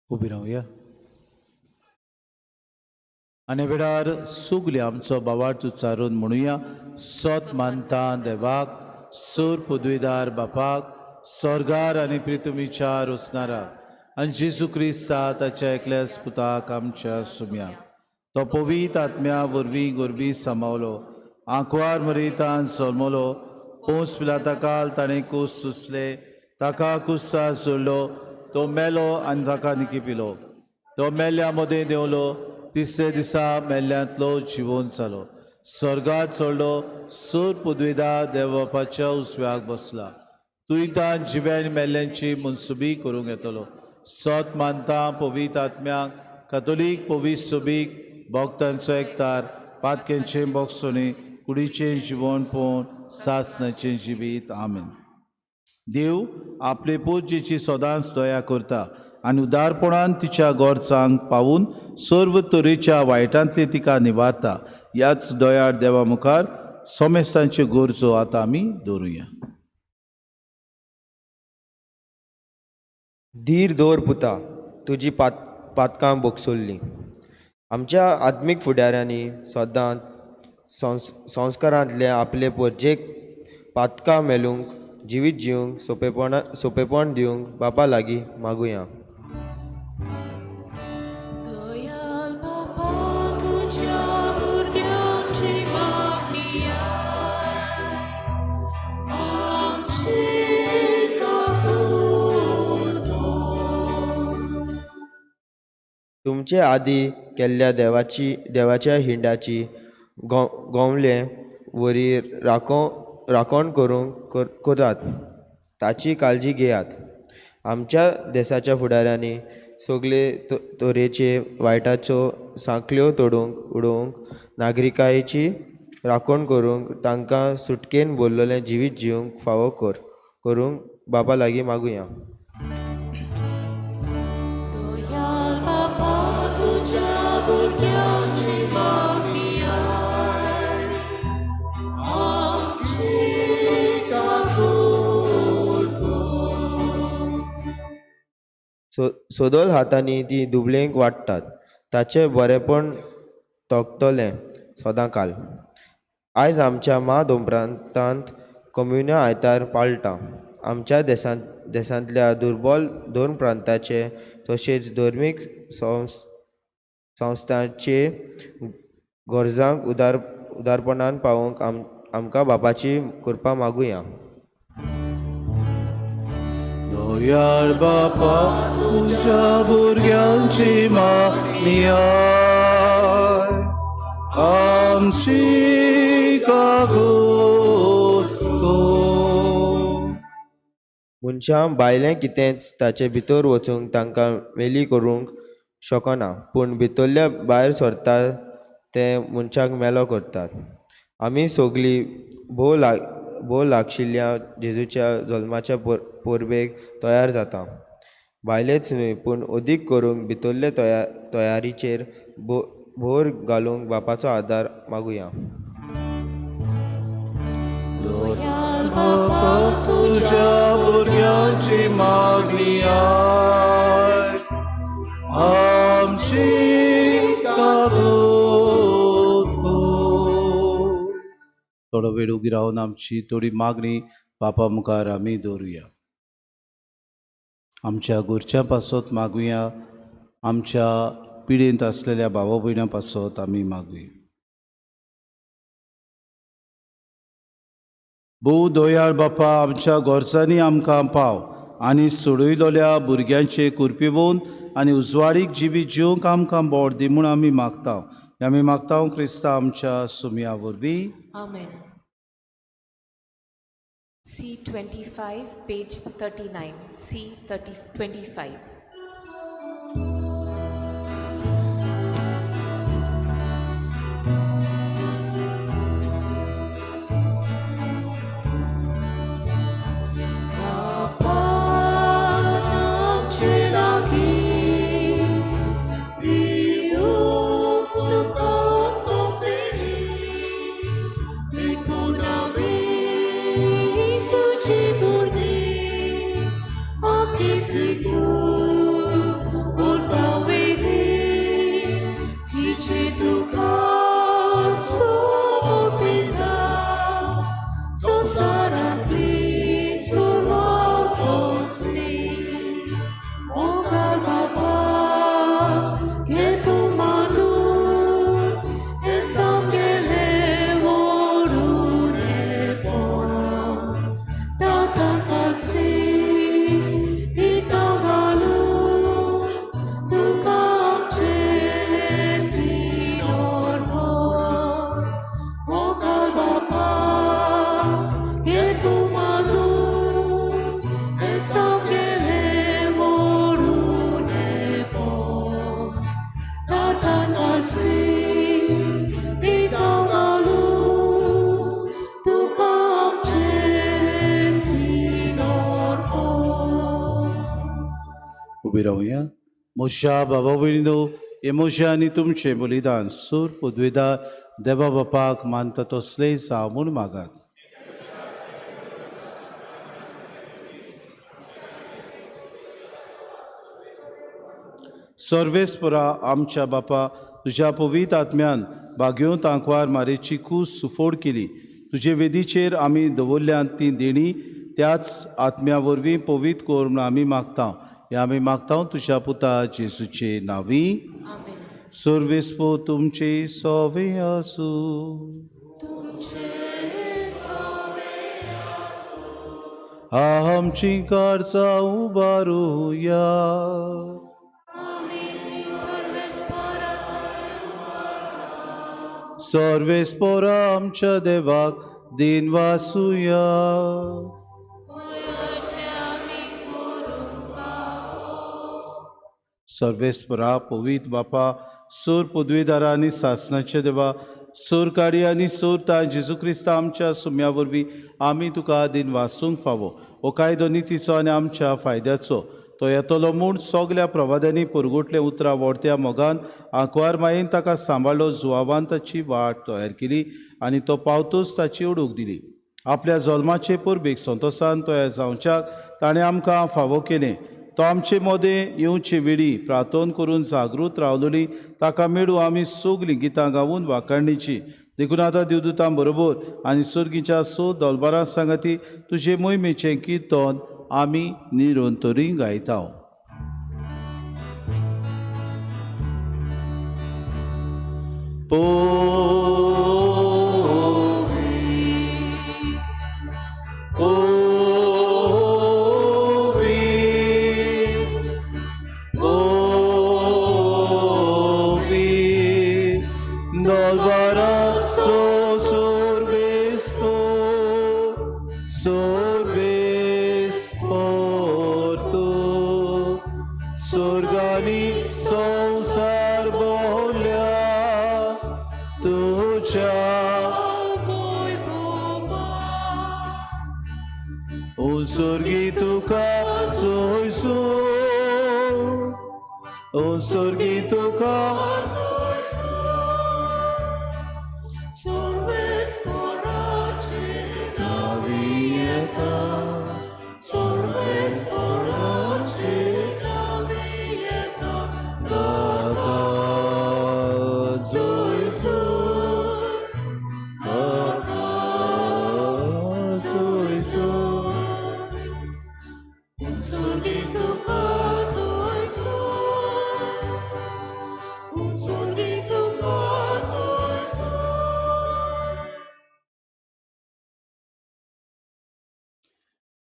उबी रावया आनी वेळार सुगले आमचो बावार्थ उच्चारून म्हणुया. सत मानता देवाक, सूर पदवीदार बापाक, स्वर्गार आनी प्रितुमीच्या रोसणाराक आनी जेजू क्रिस्ता ताच्या एकल्याच पुताक आमच्या सुम्या, तो पवीत आत्म्या वरवीं गोरबी सांबावलो, आंकवार मरितान जल्मलो, पोंस पिलाता काल ताणें कूस सुसले, ताका कुस्सा सोडलो, तो मेलो आनी ताका निकी पिलो, तो मेल्ल्या मदें देंवलो, तिसरे दिसा मेल्ल्यांतलो जिवोन जालो, स्वर्गात चडलो, सूर पदवीदा देवबापाच्या उस्व्याक बसला, तुयतान जिव्यान मेल्ल्यांची मनसुबी करूंक येतलो. सत मानता पवीत आत्म्याक, कातोलीक पवीत सोबीक, भक्तांचो एकतार, पातक्यांचें बोगसोणी, कुडीचें जिवण पळोवन सासणाचें जिवीत. आमेन. देव आपले पोजेची सदांच दया करता आनी उदारपणान तिच्या गोरचांक पावून सर्व तरेच्या वायटांतली तिका निवारता. ह्याच दयाळ देवा मुखार सोमेस्तांच्यो गरजो आतां आमी दवरुया. धीर दवर पुता, तुजी पातकां भोगसुल्लीं. आमच्या आत्मीक फुडाऱ्यांनी सदांच संस्कारांतले आपले परजेक पातकां मेलूंक जिवीत जिवंक सोंपेपण दिवंक बापा लागीं मागुया. तुमचे आदी केल्ल्या देवाच्या हिंडाची गोमले वरी राखण करूंक करात, ताची काळजी घेयात. आमच्या देसाच्या फुडाऱ्यांनी सगळे तरेचे वायटाच्यो सांखळ्यो तोडूंक उडोवंक, नागरिकायेची राखण करूंक, तांकां सुटकेन भरलेलें जिवीत जिवंक फावो करूंक बापा लागीं मागुया. सदोल हातांनी ती दुबळेंक वाडटात, ताचें बरेंपण तोखतलें सदांकाल. आयज आमच्या मा दोंप्रांतांत कम्युना आयतार पाळटा. आमच्या देसांतल्या दुर्बल दोन प्रांताचे तशेंच धर्मीक संस्थांचे गरजांक उदारपणान पावोवंक आमकां बापाची कृपा मागुया. दयाळ बापा तुज्या भुरग्यांची मागणी आय, आमची काकूत कर. मनशां भायलें कितेंच ताचे भितर वचूंक तांकां मेली करूंक शकना, पूण भितरल्या भायर सरता तें मनशाक मेलो करतात. आमी सगळीं भोव लागशिल्ल्या जेजूच्या जल्माच्या परबेक तयार जाता. भायलेच न्हय पूण अदीक करूंक भितरले तयारीचेर भर घालूंक बापाचो आदार मागुया. बापा तुज्या भुरग्यांची मागणी आय, आमची काकूत कर. थोडो वेळ उगी रावन आमची थोडी मागणी बापा मुखार आमी दवरुया. आमच्या घरच्यां पासत मागुया, आमच्या पिडेंत आसलेल्या भावा भयणां पासत आमी मागुया. भोव दयाळ बापा, आमच्या गरजांनी आमकां पाव आनी सोडयलोल्या भुरग्यांचे कुरपिवोन आनी उजवाडीक जिवीत जिवंक आमकां बोड दी म्हूण आमी मागता. आमी मागता क्रिस्ता आमच्या सुमया वरवीं. आमेन. C25, page 39. C25. उबी रावया. मोशा बाबा भयणीनो, हे मोशा आनी तुमचें बलिदान सूर पदवेदार देवा बापाक मानता तसलें जावं म्हूण मागात. सर्वेस्परा आमच्या बापा, तुज्या पवित्र आत्म्यान बागेवंत आंकवार मारेची कूस सुफोड केली. तुजे वेदीचेर आमी दवरल्यांत ती देणी त्याच आत्म्या वरवीं पवित्र कर म्हूण आमी मागता. हे आमी मागता तुज्या पुता जेजूचे नांवी. सर्वेस्पो तुमचे सोवे आसूं. आमची काळजां उबारुया. सर्वेस्पोरा आमच्या देवाक दिन वासुया. सर्वेस्परा पवित्र बापा, सूर पदवीदारा आनी सासनाचे देवा, सूर काडी आनी सूर ताय जेजू क्रिस्ता आमच्या सुम्या वरवीं आमी तुका दिन वासूंक फावो. हो कायदो नितीचो आनी आमच्या फायद्याचो तो येतलो म्हूण सगल्या प्रवाद्यांनी पुरगुटले उतरां व्हडत्या मोगान आंकवार मायेन ताका सांबाळ्ळो. जुवावान ताची वाट तयार केली आनी तो पावतूच ताची उडूक दिली. आपल्या जल्माचे परबेक संतोसान तयार जावच्याक ताणें आमकां फावो केलें. तो आमचे मदें येवचे वेळी प्रार्थना करून जागृत रावलोली ताका मेळूं आमी सगलीं गितां गावून वाखाणीची. देखून आतां देवदूतां बरोबर आनी सर्गीच्या सो दोलबारां सांगाती तुजे मोहिमेचें किर्तन आमी निरंतरी गायता.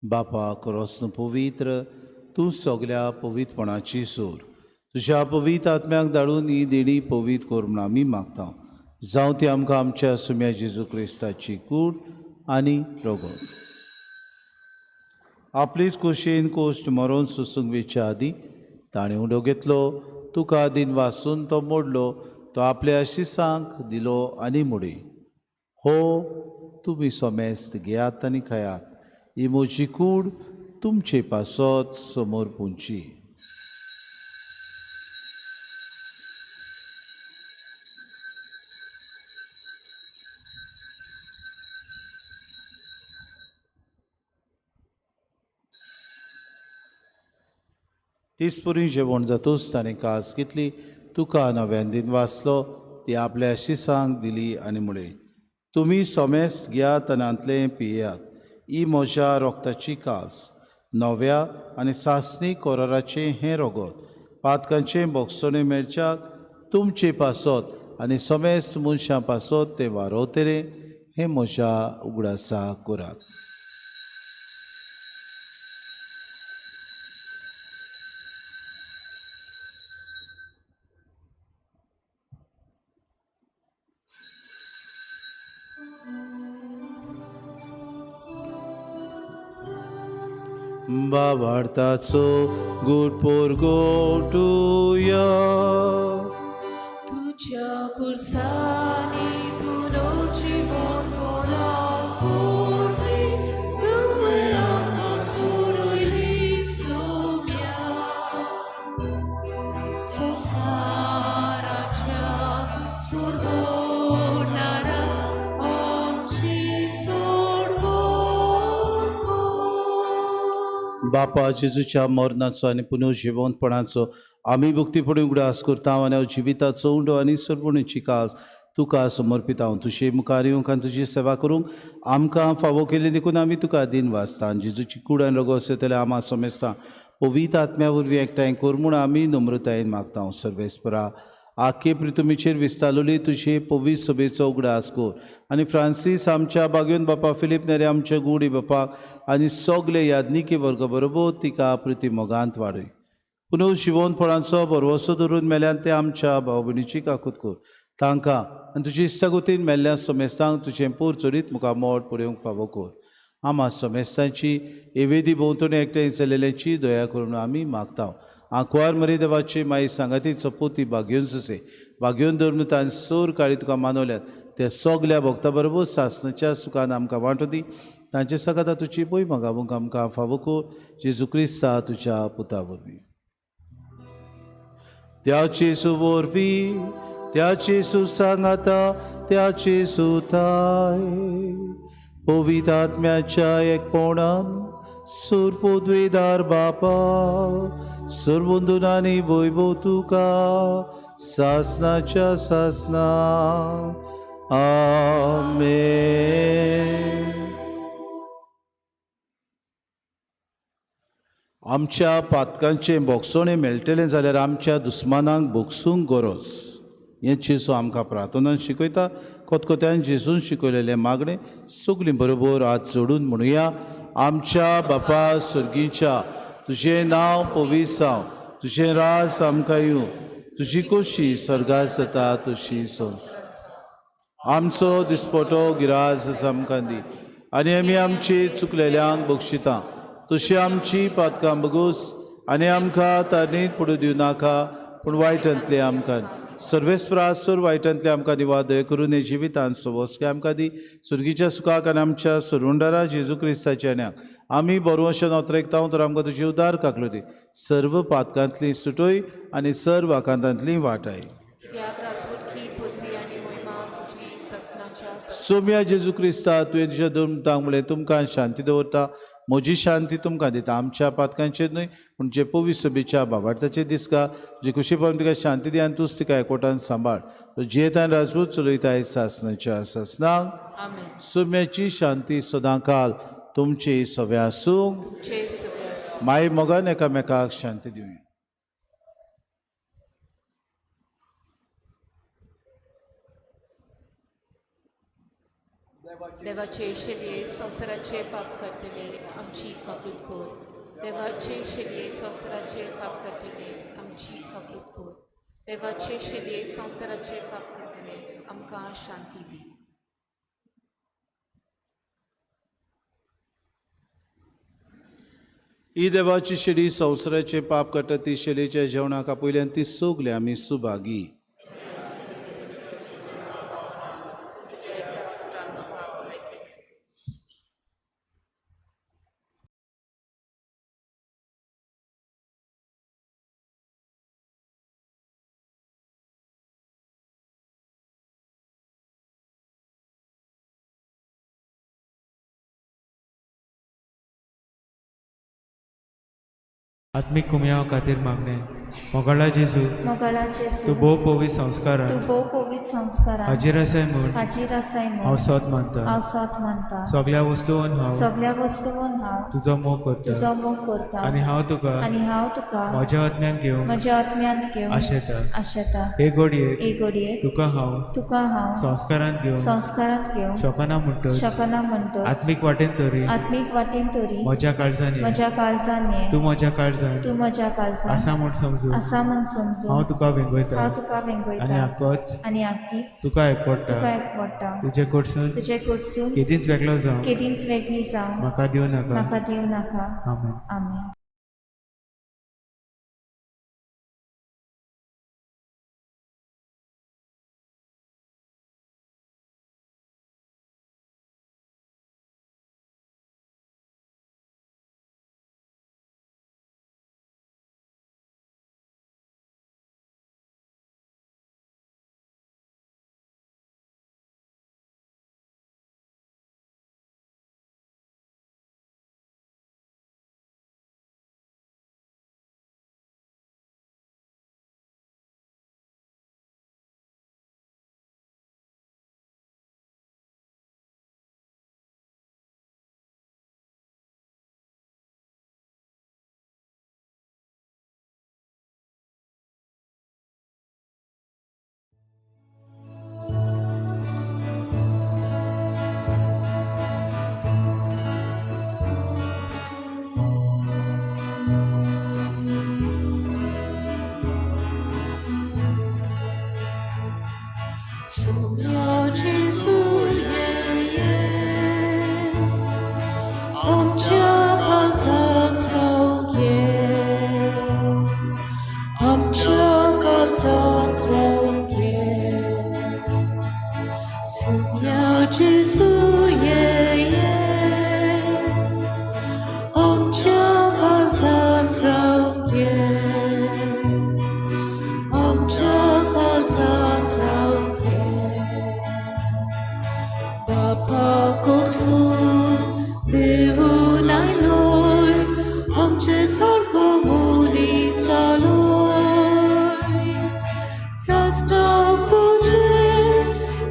बापा क्रोस्न पवित्र तूं सगल्या पवित्रपणाची सूर तुज्या पवित्र आत्म्याक धाडून ही देणी पवित्र कर म्हूण आमी मागता. जावं ती आमकां आमच्या सुम्या जेजू क्रिस्ताची कूड आनी रोगत. आपलीच कुशीन कोश्ट मरोन सोसूंक वेच्या आदीं ताणें उडो घेतलो, तुका दिन वासून तो मोडलो, तो आपल्या शिसांक दिलो आनी मोडी, हो तुमी सोमेस्त घेयात आनी खायात, ही म्हजी कूड तुमचे पासत समोर पुंची. तीसपुरी जेवण जातूच ताणें कास घेतली, तुका नव्यान दिन वाचलो, ती आपल्या शिसांक दिली आनी म्हळें, तुमी सोमेस्त घेयात आनी हांतलें पियात, ही म्हज्या रोगताची कास, नव्या आनी सासणी कोराराचें हें रोगत, पातकांचें बोगसणें मेळच्याक तुमचे पासत आनी समेस्त मनशां पासत तें वारोवतलें, हें म्हज्या उगडासा करात. बाबार्थाचो गुड पोरगोटुया तुझ्या कुर्सानी पुनर्जीवन वरवीं तुवें आमकां सोडयली सोम्या संवसाराच्या सोडवणारा आमची सोडवण कर. बापा जेजूच्या मरणाचो आनी पुनर्जिवंतपणाचो आमी भक्तीपणी उगडास करता आनी जिविताचो उंडो आनी सरपणीची कास तुका समर्पिता हांव तुजे मुखार येवंक आनी तुजी सेवा करूंक आमकां फावो केली देखून आमी तुका दिन वाचता. जेजूची कूड आनी रगत जातले आमा समेस्तां पवित्र आत्म्या वरवीं एकठांय कर म्हूण आमी नम्रतायेन मागता. सर्वेस्परा आखे पृथ्वीचेर विस्तारलोली तुजे पवित्र सभेचो उगडास कर आनी फ्रांसीस आमच्या बागेवन बापा फिलीप नेरे आमच्या गुडी बापाक आनी सगळे याज्ञिकी वर्ग बरोबर तिका प्रिती मोगांत वाडय. पुनू शिवोन फळांचो भरवसो धरून मेल्यान ते आमच्या भाव भयणीची काकूत कर तांकां आनी तुजी इश्टागतीन मेल्ल्या समेस्तांक तुजें पोर चडीत मुखार मोड पळोवंक फावो कर. आमा समेस्तांची एवेदी भोंवतणी एकठांय चलयल्ल्याची दया करून आमी मागता. आंकवार मरी देवाची माई सांगाती चपोती बागेवन सुसे बागेवन धरून तांणी सोर काळी तुका मानवल्यात त्या सगल्या भक्ता बरोबर सासणाच्या सुखान आमकां वांटो दी. तांचे सगाता तुजी पय मागावंक आमकां फावो कर जेजू क्रिस्ता तुज्या पुता वरवीं. त्याचे सुवरवी त्याचे सुसांगाता त्याचे सुताय पवित्र आत्म्याच्या एकपणान सुरपोद्वेदार बापा सर्वंदुनानी वैभव तुका सासनाच्या सासना. आमेन. आमच्या पातकांचें भोगसणें मेळटलें जाल्यार आमच्या दुस्मानांक भोगसूंक गरज हें जेजू आमकां प्रार्थनान शिकयता. खतखत्यान जेजून शिकयलेलें मागणें सगळीं बरोबर हात जोडून म्हणुया. आमच्या बापा सर्गीच्या तुजें नांव पवित्र जावं, तुजें राज आमकां येवं, तुजी खोशी सर्गार जाता तशी संवसारांत. आमचो दिसपटो गिराज आमकां दी आनी आमी आमची चुकलेल्यांक बक्षिता तशी आमची पातकां बगूस आनी आमकां तारणीत पडूं दिवं नाका पूण वायटांतलें आमकां सर्वेस्परासर वायटांतलें आमकां दिवा दया करून हे जिवितान सवस्के आमकां दी. सुर्गीच्या सुखाक आनी आमच्या सुरुंडारा जेजू क्रिस्ताच्या न्याक आमी बरोवशे नोत्रेकता तर आमकां तुजी उदार काकलो दी. सर्व पातकांतली सुटोय आनी सर्व आकांतांतली वाटाय. सोम्या जेजू क्रिस्ता तुवें तुज्या दोन म्हणलें तुमकां शांती दवरता म्हजी शांती तुमकां दिता. आमच्या पातकांचेर न्हय पूण जे पवित्र सभेच्या बाबार्थाचेर दिसका जे खुशी पावन तुका शांती दी आनी तूंच तिका एकवटान सांबाळ. जियेतान राजवूत चलयताय सासनाच्या सासनाक. सुम्याची शांती सदांकाल तुमची सगळें आसूं. माय मोगान एकामेकाक शांती दिवया. देवाचे शेलये संवसाराचे पाप काडटले आमची काकूत कर. देवाचे शेलये संवसाराचे पाप काडटले आमची काकूत कर. देवाचे शेलये संवसाराचे पाप काडटले आमकां शांती दी. ही देवाची शेली संवसाराचे पाप काडटा ती शेलीच्या जेवणाक आपयल्यान ती सगळे आमी सुभागी. आत्मीक कुमयाव खातीर मागणें. मोगाळा जेजू, तूं भोव पवित्र संस्कारान हाजीर आसाय म्हूण हांव सोद मानता. सगळ्या वस्तून हांव तुजो मोग करता आनी हांव तुका म्हज्या आत्म्यान घेवंक आशेता. हे घडयेक तुका हांव संस्कारांत घेवंक शकना म्हणटच आत्मीक वाटेन तरी म्हज्या काळजान ये, तूं म्हज्या काळजान आसा म्हूण समजून हांव तुका वेंगयता आनी आक्कीच तुका एकवटा. तुजे कडसून केदींच वेगळो जावं म्हाका दिवं नाका. आमेन. सुम्या जेजू ये ये आमच्या काळजांत रावंक ये आमच्या काळजांत रावंक ये सुम्या जेजू ये ये आमच्या काळजांत रावंक ये आमच्या काळजांत रावंक ये बापा कोसून देवून आयलोय आमचे सारको मनीस जालोय सासणाक तुजें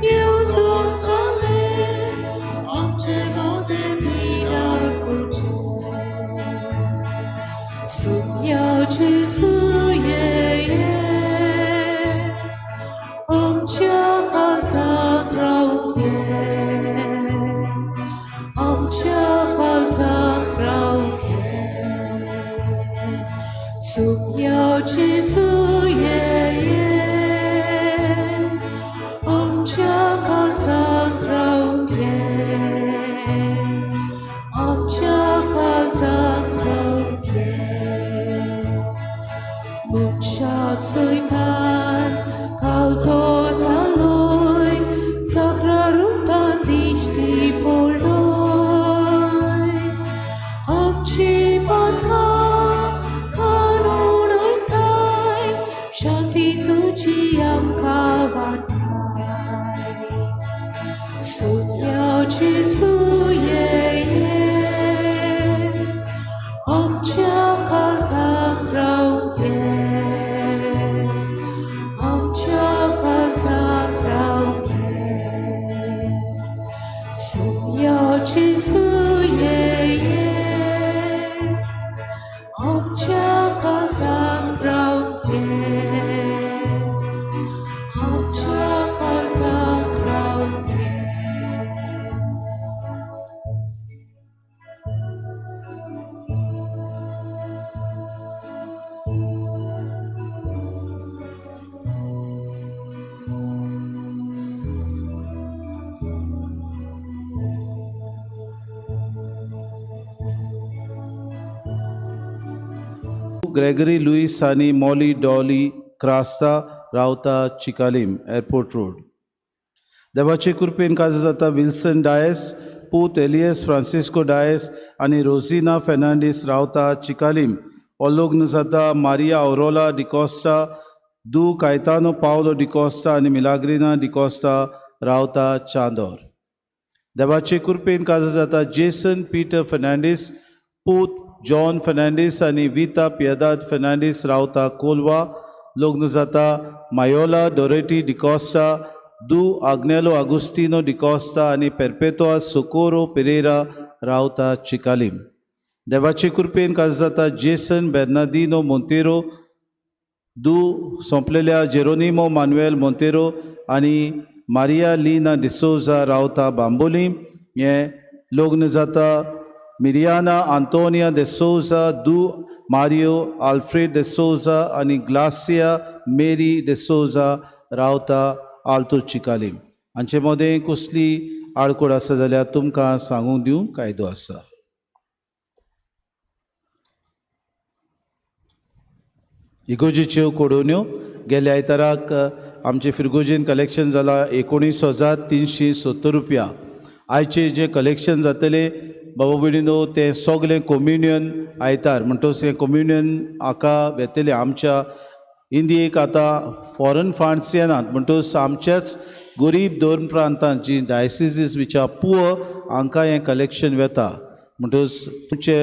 येवजून जालें आमचे मोदें मिलार करचें सुम्या जेजू ये ये आमच्या काळजांत रावंक ये आमच्या काळजांत रावंक ये सुम्या जेजू ये ये आमच्या काळजांत रावंक ये आमच्या काळजांत रावंक ये मनशा सैमान खालतो जालोय चाकरा रुपान दिश्टी पडलोय आमची पातकां काडून वयताय शांती तुजी आमकां वाटाय सुम्या जेजू ये ये आमच्या काळजांत रावंक ये आमच्या काळजांत रावंक ये सुम्या जेजू ये ये आमच्या काळजांत रावंक ये आमच्या काळजांत रावंक ये. ग्रेगरी लुईस आनी मॉली डॉली क्रास्ता रावता चिकालीम एअरपोर्ट रोड. देवाचे कृपेन काज जाता विल्सन डायस पूत एलियस फ्रांसिस्को डायस आनी रोजिना फेर्नांडीस रावता चिकालीम. हो लग्न जाता मारिया औरोला डिकॉस्टा दू कायतानो पावलो डिकॉस्टा आनी मिलाग्रिना डिकॉस्टा रावता चांदोर. देवाचे कृपेन काज जाता जेसन पीटर फेर्नांडीस पूत जॉन फेर्नांडीस आनी विता पियदाद फेर्नांडीस रावता कोलवा. लग्न जाता मायोला डोरेटी डिकॉस्टा दू आग्नेलो आगुस्तिनो डिकॉस्टा आनी पेरपेतोआ सोकोरो पेरेरा रावता चिकालीम. देवाचे कृपेन काज जाता जेसन बेर्नादिनो मोंतेरो दू सोंपलेल्या जेरोनिमो मानुएल मोंतेरो आनी मारिया लीना डिसोजा रावता बांबोलीम. हें लग्न जाता मिरियाना आंतोनिया देसोजा दू मारियो आल्फ्रेड देसोजा आनी ग्लासिया मेरी देसोजा रावता आल्तो चिकालीम. हांचे मदें कसली आडकोड आसा जाल्यार तुमकां सांगूंक दिवंक कायदो आसा. इगोजीच्यो कोडोन्यो गेल्या आयताराक आमचे फिरगोजीन कलेक्शन जालां 19,370 रुपया. आयचे जे कलेक्शन जातलें बाबा भयणीनो तें सगलें कोम्युनियन आयतार म्हणटकच हें कोम्युनियन हाका वेतलें. आमच्या इंडियेक आतां फॉरन फंड्स येनात म्हणटकच आमच्याच गरीब दोन प्रांतांत जी डायसिसीस which are poor हांकां हें कलेक्शन वेता. म्हणटकच तुमचे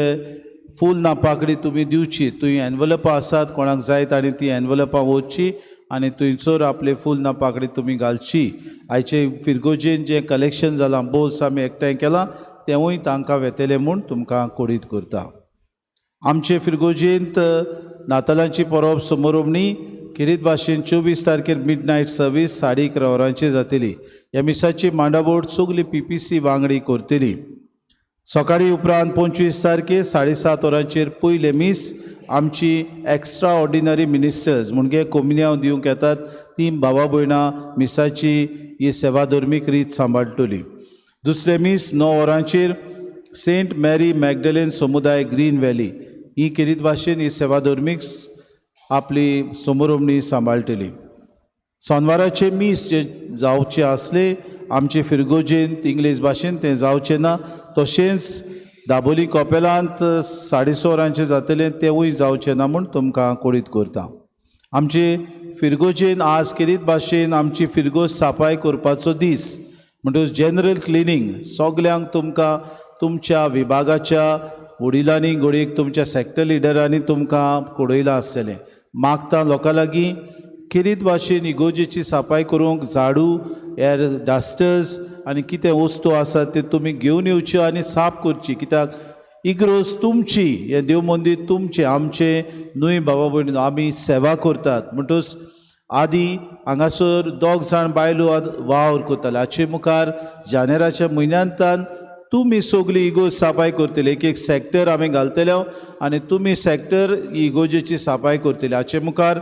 फूल ना पाकडी तुमी दिवची. थंय एनवलपां आसात कोणाक जाय ताणी ती एनवलपां वचची आनी थंयसर आपले फूल ना पाकडी तुमी घालची. आयचे फिरगोजेन जें कलेक्शन जालां बोल्स आमी एकठांय केलां तेंवूय तांकां वेतलें म्हूण तुमकां कोडीत करता. आमचे फिरगोजेंत नातालांची परब समारोमणी खेरीत भाशेन 24 तारखेर मिड नायट सर्वीस 11:30 वरांचेर जातली. ह्या मिसाची मांडावळ सगली PPC वांगडी करतली. सकाळी उपरांत 25 तारखेर 7:30 वरांचेर पयलें मीस आमची एक्स्ट्रा ऑर्डिनरी मिनिस्टर्स म्हणजे कोमिन्यांव दिवंक येतात ती बाबा भयणां मिसाची ही सेवा धर्मीक रीत सांबाळटली. दुसरें मीस 9 वरांचेर सेंट मॅरी मॅगडलेन समुदाय ग्रीन व्हॅली ही केरीत भाशेन ही सेवा धर्मीक आपली समोरमणी सांबाळटली. सोनवाराचें मीस जें जावचें आसलें आमचे फिरगोजेन इंग्लीश भाशेन तें जावचें ना. तशेंच दाबोली कॉपेलांत 6:30 वरांचें जातलें तेंवूय जावचें ना म्हूण तुमकां कळीत करता. आमचे फिरगोजेन आज केरीत भाशेन आमची फिरगोज सापाय करपाचो दीस म्हणटकच जनरल क्लिनींग सगल्यांक तुमकां तुमच्या विभागाच्या वडिलांनी घडयेक तुमच्या सॅक्टर लिडरांनी तुमकां कळयलां आसतलें. मागता लोकां लागीं खेरीत भाशेन इगोजेची सापाय करूंक झाडू एर डस्टर्स आनी कितें वस्तू आसात ते तुमी घेवन येवच्यो आनी साफ करची. कित्याक इग्रोज तुमची, हें देव मंदीर तुमचें, आमचें न्हय बाबा भयणी, आमी सेवा करतात. म्हणटकच आदी हांगासर 2 जाण बायलो वावर करताले. हाचे मुखार जानेराच्या म्हयन्यांतान तुमी सगळी इगोज सापाय करतले. एक एक सॅक्टर आमी घालतले आनी तुमी सॅक्टर इगोजेची सापाय करतले. हाचे मुखार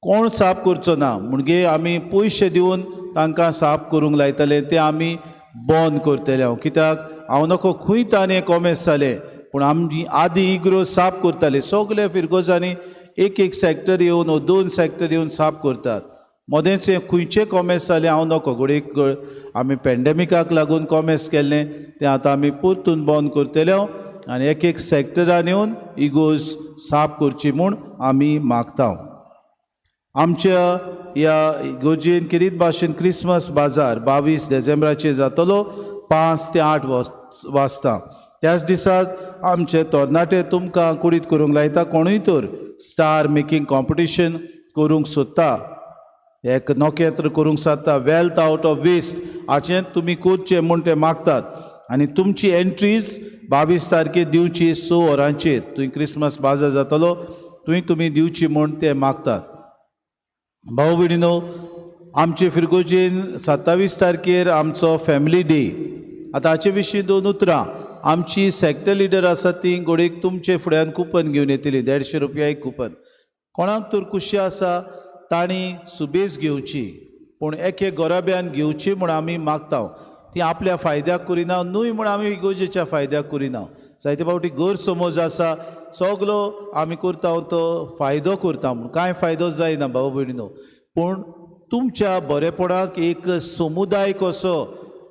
कोण साफ करचो ना म्हणजे आमी पयशे दिवन तांकां साफ करूंक लायतले, ते आमी बंद करतले. कित्याक हांव नको खंय ताणें कॉमेस जालें, पूण आमी आदी इग्रोज साफ करताले. सगळे फिरगोजांनी एक एक सॅक्टर येवन वो 2 सॅक्टर येवन साफ करतात. मदेंच हें खंयचें कॉमेस जालें हांव नको. घडयेक आमी पेंडेमिकाक लागून कॉमेस केल्लें तें आतां आमी परतून बंद करतले आनी एक एक सॅक्टरान येवन इगोज साफ करची म्हूण आमी मागता. आमच्या ह्या इगोजेन खेरीत भाशेन क्रिसमस बाजार 22 डिसेंबराचेर जातलो 5 ते 8 वाजता. त्याच दिसा आमचे तरणाटे तुमकां कुडीत करूंक लायता. कोणूय तर स्टार मेकींग कॉम्पिटिशन करूंक सोदता, एक नखेत्र करूंक सोदता, वेल्थ आवट ऑफ वेस्ट हाचें तुमी करचें म्हूण ते मागतात. आनी तुमची एंट्रीज 22 तारखेर दिवची 6 वरांचेर. थंय क्रिसमस बाजार जातलो थंय तुमी दिवची म्हूण ते मागतात. भाऊ भयणीनो, आमचे फिरगोजेन 27 तारखेर आमचो फॅमिली डे. आतां हाचे विशीं 2 उतरां. आमची सॅक्टर लिडर आसा ती घडयेक तुमचे फुड्यान कुपन घेवन येतली, 150 रुपया एक कुपन. कोणाक तर खुशी आसा तांणी सुबेज घेवची, पूण एक एक गोराब्यान घेवची म्हूण आमी मागता. ती आपल्या फायद्याक करिना न्हय म्हूण आमी इगोजेच्या फायद्याक करिना. जायते फावटी गैरसमज आसा, सगलो आमी करता तो फायदो करता म्हूण, कांय फायदो जायना भाऊ भयणीनो. पूण तुमच्या बरेपणाक एक समुदाय कसो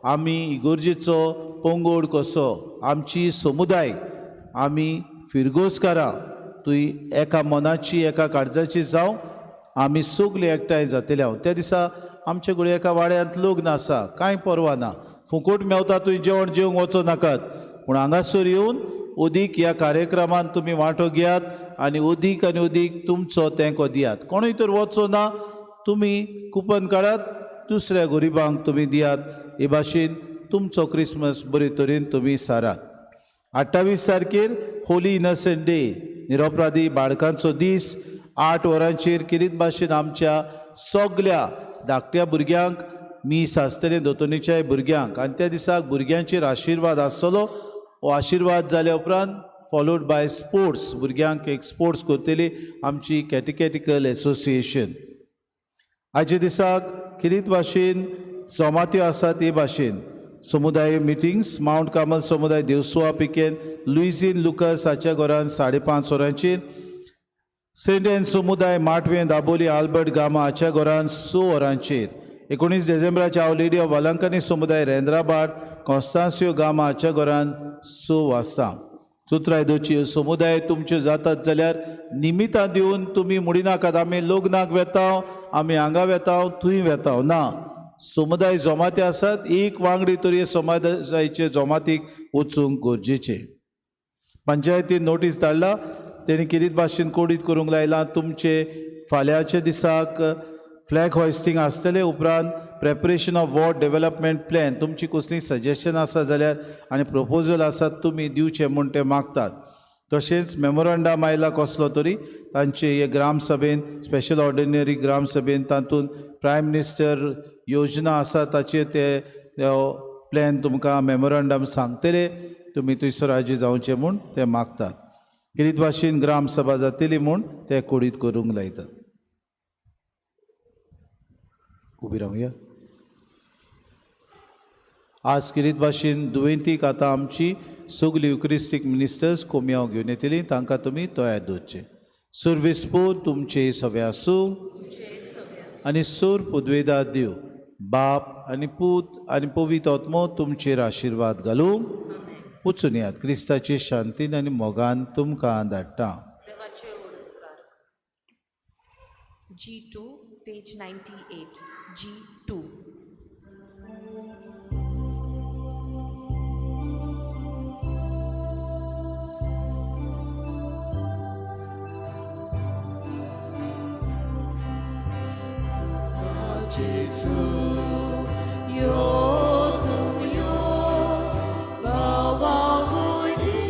आमी इगोर्जेचो पंगड कसो आमची समुदाय आमी फिरगोजकारां तुंय एका मनाची एका काळजाची जावं आमी सगळीं एकठांय जातले. हांव त्या दिसा आमचे घडये एका वाड्यांत लग्न आसा, कांय पर्वा ना, फुकट मेवता, तुवें जेवण जेवंक वचो नाकात, पूण हांगासर येवन अदीक ह्या कार्यक्रमांत तुमी वांटो घेयात आनी अदीक आनी अदीक तुमचो तेंको दियात. कोणूय तर वचो ना, तुमी कुपन काडात, दुसऱ्या गरिबांक तुमी दियात. हे भाशेन तुमचो क्रिसमस बरे तरेन तुमी सारात. 28 तारखेर होली इनोसंट डे, निरपराधी बाळकांचो दीस. 8 वरांचेर खेरीत भाशेन आमच्या सगल्या धाकट्या भुरग्यांक मीस आसतलें, दोतोनीच्याय भुरग्यांक. आनी त्या दिसाक भुरग्यांचेर आशिर्वाद आसतलो. हो आशिर्वाद जाल्या उपरांत फॉलोड बाय स्पोर्ट्स, भुरग्यांक एक स्पोर्ट्स करतली आमची कॅटिकॅटिकल एसोसिएशन. आयच्या दिसाक खेरीत भाशेन जमात्यो आसात. हे भाशेन समुदाय मिटिंग्स मावंट कार्मल समुदाय देवसुआ पिकेन लुइझीन लुकस हाच्या घरान 5:30 वरांचेर, सेंट एन समुदाय माटवें दाबोली आल्बर्ट गामा हाच्या घरान 6 वरांचेर, 19 डिसेंबराच्या our lady of Velankanni समुदाय रेंद्राबाद कॉन्स्तान्सियो गामा हाच्या घरान 6 वाजता. चुत्रायदोची समुदाय तुमच्यो जातात जाल्यार निमितां दिवन तुमी म्हणिनाकात आमी लग्नाक वेता, आमी हांगा वेता, थंय वेता. ना, समुदाय जमाती आसात, एक वांगडी तरी समुदायाचे जमातीक वचूंक गरजेचें. पंचायतीन नोटीस धाडला, तेणी खेरीत भाशेन कोडीत करूंक लायलां. तुमचे फाल्यांच्या दिसाक फ्लॅग हॉयस्टींग आसतलें, उपरांत preparation of ward development plan, तुमची कसली सजेशन आसा जाल्यार आनी प्रपोजल आसा तुमी दिवचें म्हूण ते मागतात. तशेंच मेमोरंडम आयला कसलो तरी तांचे हे ग्रामसभेन, स्पेशल ऑर्डिनरी ग्रामसभेन, तातूंत प्रायम मिनिस्टर योजना आसा ताचेर ते प्लॅन तुमकां मेमोरंडम सांगतले, तुमी थंयसर राजी जावचें म्हूण ते मागतात. खेरीत भाशेन ग्रामसभा जातली म्हूण ते कोडीत करूंक लायतात. उबी रावया. आज किरीत भाशेन दुयेंतीक आतां आमची सगळी युक्रिस्टीक मिनिस्टर्स कोमयांव घेवन येतली, तांकां तुमी तयार दवरचे. सुरविस्पूर तुमचे सगळे आसूं आनी सूर पुदवेदा दिव बाप आनी पूत आनी पवित्र आत्मो तुमचेर आशिर्वाद घालूं. वचून यात क्रिस्ताचे शांतीन आनी मोगान तुमकां धाडटा. G2, page 98, G2. Jesu, yo tu yo, bawaguni,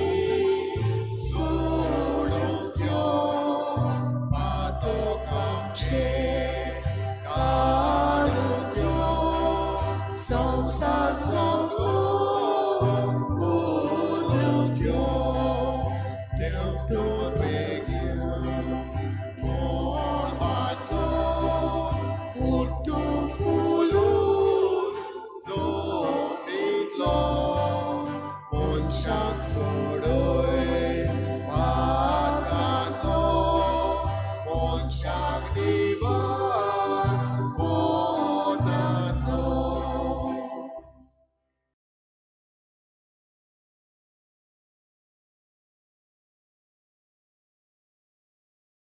sulukyo, patokamche, kalukyo, sansasoko, kudukyo, teutopeksyo, morbato, Utufulu, do itlo, monshak soro.